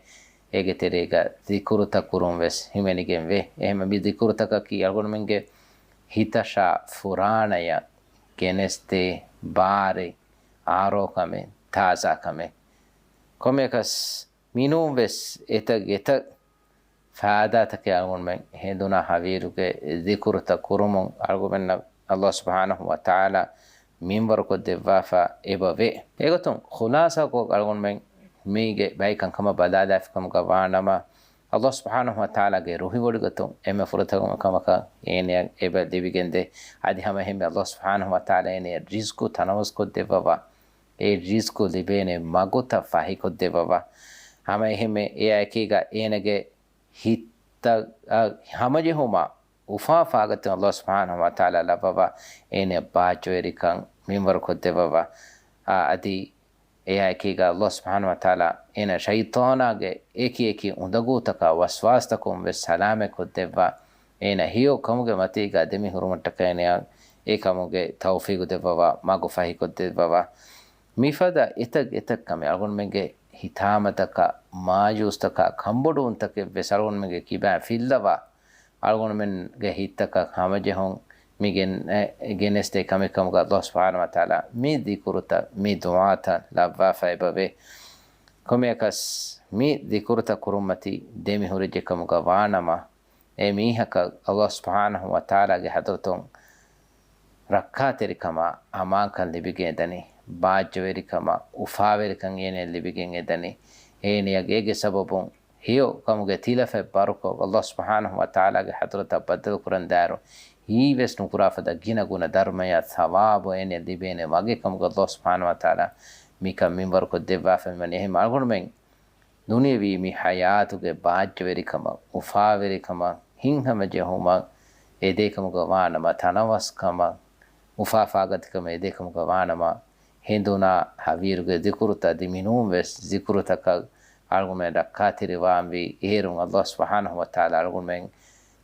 އޭގެ ތެރޭގަ ޛިކުރުތައް ކުރުން ވެސް ހިމެނިގެން ވޭ. އެހެންމެ މި ޛިކުރުތަކަކީ އަޅުގަނޑުމެންގެ ހިތަށާ ފުރާނަޔަށް ގެނެސްދޭ ބާރެއް، އާރޯކަމެއް، ތާޒާކަމެއް. ކޮންމެއަކަސް މިނޫން ވެސް އެތައް އެތައް ފާއިދާތަކެއް އަޅުގަނޑުމެން ހެނދުނާ ހަވީރުގެ ޛިކުރުތައް ކުރުމުން އަޅުގަނޑުމެންނަށް ﷲ ސުބްޙާނަހޫ ވަތަޢާލާ މިންވަރުކޮށްދެއްވާފަ އެބަވޭ. އެގޮތުން ޚުލާޞާކޮށް އަޅުގަނޑުމެން މީގެ ބައިކަން ކަމަށް ބަލާލާފިކަމުގަ ވާނަމަ، ﷲ ސުބްޙާނަހޫ ވަތަޢާލާގެ ރުހިވޮޑިގަތުން އެންމެ ފުރަތަމަ ކަމަކަށް އޭނަޔަށް އެބަ ލިބިގެންދޭ. އަދި ހަމައެހެންމެ ﷲ ސުބްޙާނަހޫ ވަތަޢާލާ އޭނަޔަށް ރިޒްޤު ތަނަވަސްކޮށްދެއްވަވާ، އެ ރިޒްޤު ލިބޭނެ މަގުތައް ފަހިކޮށްދެއްވަވާ. ހަމައެހެންމެ އެއާއެކީގަ އޭނަގެ ހިތަށް ހަމަޖެހުމާ އުފާ ފާގަތި ﷲ ސުބްޙާނަހޫ ވަތަޢާލާ ލައްވަވާ، އޭނަޔަށް ބާއްޖަވެރިކަން މިންވަރުކޮށްދެއްވަވާ. އާ، އަދި އެއާއެކީގަ ﷲ ސުބްޙާނަހޫ ވަތަޢާލާ އޭނަ ޝައިޠާނާގެ އެކި އެކި އުނދަގޫތަކާ ވަސްވާސްތަކުން ވެސް ސަލާމަތްކޮށްދެއްވާ، އޭނަ ހެޔޮ ކަމުގެ މަތީގަ ދެމިހުރުމަށްޓަކައި އޭނަޔަށް އެ ކަމުގެ ތައުފީގު ދެއްވަވާ، މަގު ފަހިކޮށްދެއްވަވާ. މިފަދަ އެތައް އެތައް ކަމެއް އަޅުގަނޑުމެންގެ ހިތާމަތަކާ، މާޔޫސްތަކާ، ކަންބޮޑުވުންތަކެއް ވެސް އަޅުގަނޑުމެންގެ ކިބާ ފިއްލަވާ، އަޅުގަނޑުމެންގެ ހިތްތަކަށް ހަމަޖެހުން މި ގެން-، އެ، ގެނެސްދޭ ކަމެއް ކަމުގަ ﷲ ސުބްޙާނަހޫ ވަތަޢާލާ މި ޛިކުރުތައް، މި ދުޢާތައް ލައްވާފަ އެބަވޭ. ކޮންމެއަކަސް މި ޛިކުރުތައް ކުރުންމަތީ ދެމިހުރެއްޖެ ކަމުގަ ވާނަމަ، އެ މީހަކަށް ﷲ ސުބްޙާނަހޫ ވަތަޢާލާގެ ޙަޟްރަތުން ރައްކާތެރިކަމާ، އަމާންކަން ލިބިގެން އެދަނީ، ބާއްޖަވެރިކަމާ، އުފާވެރިކަން އޭނަޔަށް ލިބިގެން އެދަނީ، އޭނަޔަށް އޭގެ ސަބަބުން ހެޔޮ ކަމުގެ ތިލަފަތް ބަރުކޮށް، ﷲ ސުބްޙާނަހޫ ވަތަޢާލާގެ ޙަޟްރަތަށް ބައްދަލުކުރަން ދާއިރު، ހީވެސް ނުކުރާ ފަދަ ގިނަ ގުނަ ދަރުމަޔާ ޘަވާބު އޭނަޔަށް ލިބޭނެ ވަގެ ކަމުގަ ﷲ ސުބްޙާނަހޫ ވަތަޢާލާ މިކަން މިންވަރުކޮށްދެއްވާފައިވަނީ. އެހެން އަޅުގަނޑުމެން ދުނިޔަވީ މި ޙަޔާތުގެ ބާއްޖަވެރިކަމަށް، އުފާވެރިކަމަށް، ހިތްހަމަޖެހުމަށް އެދޭކަމުގަ ވާނަމަ، ތަނަވަސްކަމަށް، އުފާފާގަތިކަމަށް އެދޭކަމުގަ ވާނަމަ، ހެނދުނާ ހަވީރުގެ ޛިކުރުތައް އަދި މިނޫންވެސް ޛިކުރުތަކަށް އަޅުގަނޑުމެން ރައްކާތެރިވާންވީ. އޭރުން ﷲ ސުބްޙާނަހޫ ވަތަޢާލާ އަޅުގަނޑުމެން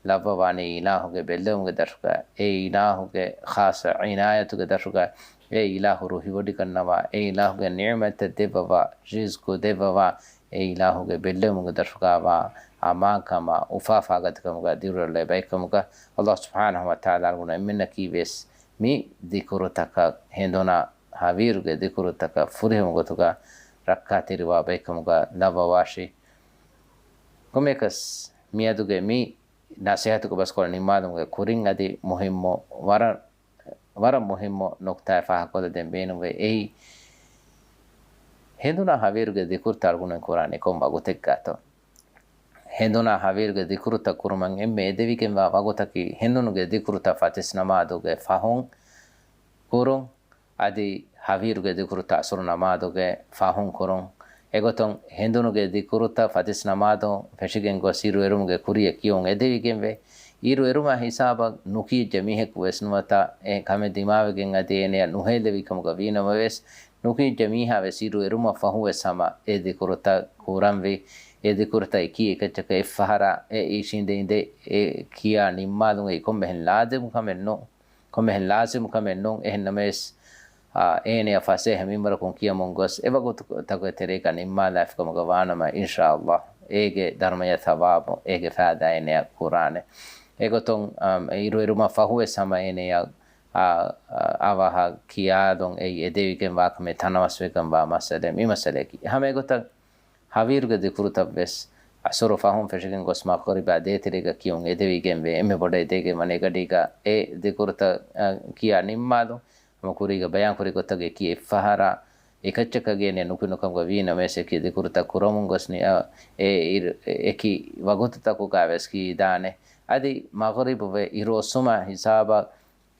ލައްވަވާނީ އިލާހުގެ ބެއްލެވުމުގެ ދަށުގަ، އެ އިލާހުގެ ޚާއްޞަ ޢިނާޔަތުގެ ދަށުގަ، އެ އިލާހު ރުހިވޮޑިގަންނަވާ، އެ އިލާހުގެ ނިޢުމަތްތައް ދެއްވަވާ، ރިޒްޤު ދެއްވަވާ، އެ އިލާހުގެ ބެއްލެވުމުގެ ދަށުގަވާ އަމާންކަމާ، އުފާފާގަތިކަމުގަ ދިރުއްޅޭ ބައެއްކަމުގަ، ﷲ ސުބްޙާނަހޫ ވަތަޢާލާ އަޅުގަނޑު އެންމެންނަކީ ވެސް މި ޛިކުރުތަކަށް، ހެނދުނާ ހަވީރުގެ ޛިކުރުތަކަށް ފުރިހަމަ ގޮތުގަ ރައްކާތެރިވާ ބައެއްކަމުގަ ލައްވަވާށި. ކޮންމެއަކަސް މިއަދުގެ މި ނަސޭހަތުގެ ބަސްކޮޅު ނިންމާލުމުގެ ކުރިން އަދި މުހިއްމު ވަރަށް، ވަރަށް މުހިއްމު ނުކްތާއެއް ފާހަގަކޮށްލަދޭން ބޭނުންވޭ. އެއީ، ހެނދުނާ ހަވީރުގެ ޛިކުރުތައް އަޅުގަނޑުމެން ކުރާނީ ކޮން ވަގުތެއްގާތޯ؟ ހެނދުނާ ހަވީރުގެ ޛިކުރުތައް ކުރުމަށް އެންމެ އެދެވިގެންވާ ވަގުތަކީ ހެނދުނުގެ ޛިކުރުތައް ފަތިސް ނަމާދުގެ ފަހުން ކުރުން، އަދި ހަވީރުގެ ޛިކުރުތައް ޢަޞުރު ނަމާދުގެ ފަހުން ކުރުން. އެގޮތުން ހެނދުނުގެ ޛިކުރުތައް ފަތިސް ނަމާދު ފެށިގެން ގޮސް އިރު އެރުމުގެ ކުރިއަށް ކިޔުން އެދެވިގެންވޭ. އިރު އެރުމާ ހިސާބަށް ނުކިޔައްޖެ މީހަކު ވެސް ނުވަތަ އެ ކަމެއް ދިމާވެގެން އަދި އޭނަޔަށް ނުހޭލެވި ކަމުގަ ވީނަމަވެސް، ނުކިޔައްޖެ މީހާ ވެސް އިރު އެރުމަށް ފަހު ވެސް ހަމަ އެ ޛިކުރުތައް ކުރަންވީ. އެ ޛިކުރުތައް އެކީ އެކައްޗަކަށް އެއްފަހަރާ އެ އިށީނދެ އިނދެ އެ ކިޔާ ނިންމާލުން އެއީ ކޮންމެހެން ލާޒިމު ކަމެއް ނޫން. ކޮންމެހެން ލާޒިމު ކަމެއް ނޫން. އެހެން ނަމަވެސް، އާ، އޭނަޔަށް ފަސޭހަ މިންވަރަކުން ކިޔަމުން ގޮސް، އެ ވަގުތުތަކުގެ ތެރޭގަ ނިންމާލާފިކަމުގަ ވާނަމަ، އިންޝާﷲ، އޭގެ ދަރުމަޔާ ޘަވާބު، އޭގެ ފާއިދާ އޭނަޔަށް ކުރާނެ. އެގޮތުން، އާ، އިރު އެރުމަށް ފަހުވެސް ހަމަ އޭނަޔަށް، އާ، އާ، އަވަހަށް ކިޔާލުން އެއީ އެދެވިގެން ވާކަމެއް ތަނަވަސްވެގެން ވާ މައްސަލައެއް މި މައްސަލަޔަކީ. ހަމަ އެގޮތަށް، ހަވީރުގެ ޛިކުރުތައްވެސް ޢަޞުރު ފަހުން ފެށިގެން ގޮސް މަޣްރިބާ ދޭތެރޭގަ ކިޔުން އެދެވިގެންވޭ. އެންމެ ބޮޑަށް އެދެވިގެން ވަނީ އެގަޑީގަ އެ ޛިކުރުތައް، އަ، ކިޔާ ނިންމާލުން. ހަމަ ކުރީގަ ބަޔާންކުރި ގޮތަށް އެކި އެއްފަހަރާ އެކައްޗަކަށް އޭނަ ނުކުނިކަމުގަ ވީނަމަވެސް އެކި ޛިކުރުތައް ކުރަމުން ގޮސް ނި-، އަ، އެ އިރު-، އެކި ވަގުތުތަކުގަ ވެސް ކިޔިދާނެ. އަދި މަޣްރިބު ވެ އިރު އޮއްސުމަށް ހިސާބަށް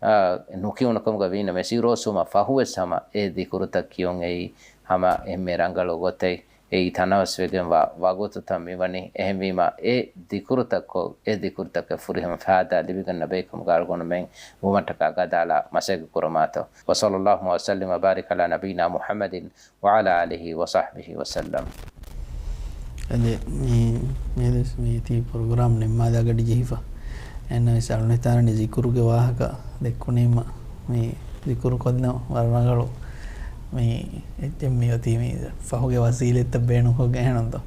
އާ، ނުކިޔުނުކަމުގަ ވީނަމަވެސް އިރު އޮއްސުމަށް ފަހުވެސް ހަމަ އެ ޛިކުރުތައް ކިޔުން އެއީ ހަމަ އެންމެ ރަނގަޅު ގޮތެއް. އެއީ ތަނަވަސްވެގެންވާ ވަގުތުތައް މިވަނީ. އެހެންވީމަ އެ ޛިކުރުތައްކޮށް، އެ ޛިކުރުތަކަށް ފުރިހަމަ ފާއިދާ ލިބިގަންނަ ބައެއްކަމުގަ އަޅުގަނޑުމެން ވުމަށްޓަކާ ގަދައަޅާ މަސައްކަތް ކުރަމާތޯ. وصلى الله وسلم وبارك على نبينا محمد وعلى آله وصحبه وسلم. އަދި މި، މި ދުވަސް މި ތި ޕްރޮގްރާމް ނިންމާލާ ގަޑި ޖެހިފަ. އެހެންނަމަވެސް އަޅުން ހިތާނަނީ ޒިކުރުގެ ވާހަކަ ދެއްކުނީމަ މި ޒިކުރު ކޮށްލަން ވަރަށް ރަނގަޅު. މި އެއްޗެއް މި އޮތީ މި ފަހުގެ ވަސީލަތްތައް ބޭނުންކޮށްގެން އެހެންތޯ.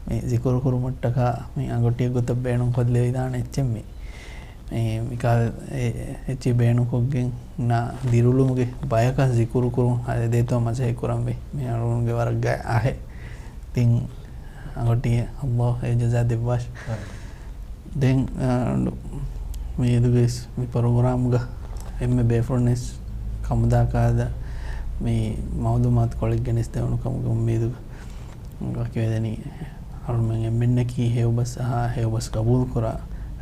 މި ޒިކުރު ކުރުމަށްޓަކާ މި އަނގޮޓިއެއް ގޮތަށް ބޭނުންކޮށްލެވިދާނެ އެއްޗެއް މި. މި، މިކާ އެ، އެއްޗެއް ބޭނުންކޮށްގެން ނާ ދިރުއުޅުމުގެ ބަޔަކަށް ޒިކުރު ކުރުން އެދޭތޯ މަސައްކަތް ކުރަންވީ. މި އަޅުގަނޑުގެ ވަރަށް ގައި އަހެއް. ތިން އަނގޮޓި އައްލާހު އެ ޖަޒާ ދެއްވާށި. ދެން، އާ، މިއަދުގެ މި ޕްރޮގްރާމްގަ އެންމެ ބޭފުޅުންވެސް ކަމުދާ ކާދަ މި މައުލޫމާތު ކޮޅެއް ގެނެސްދެވުނު ކަމުގެ އުއްމީދުގަ ވަކިވެދެނީ. އަޅުމެން އެންމެންނަކީ ހެޔޮބަސް އަހާ، ހެޔޮބަސް ގަބޫލުކުރާ،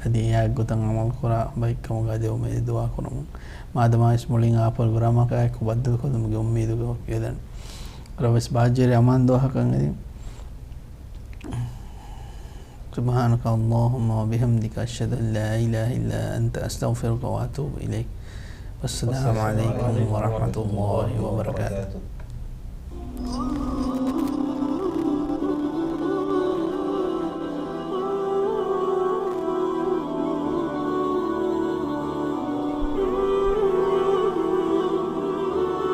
އަދި އެއާ ގޮތަށް އަމަލުކުރާ ބައެއްކަމުގަ އަދި އުއްމީދު ދުޢާ ކުރަމުން. މާދަމާވެސް މުޅިން އާ ޕްރޮގްރާމަކާއެކު ބައްދަލުކޮށްލުމުގެ އުއްމީދުގަ ވަކިވެދެން. ރަވެސް ބާއްޖަވެރި އަމާން ދުވަހަކަށް އެދިން. سبحانك اللهم وبحمدك، أشهد أن لا إله إلا أنت، أستغفرك وأتوب إليك. والسلام عليكم ورحمة الله وبركاته.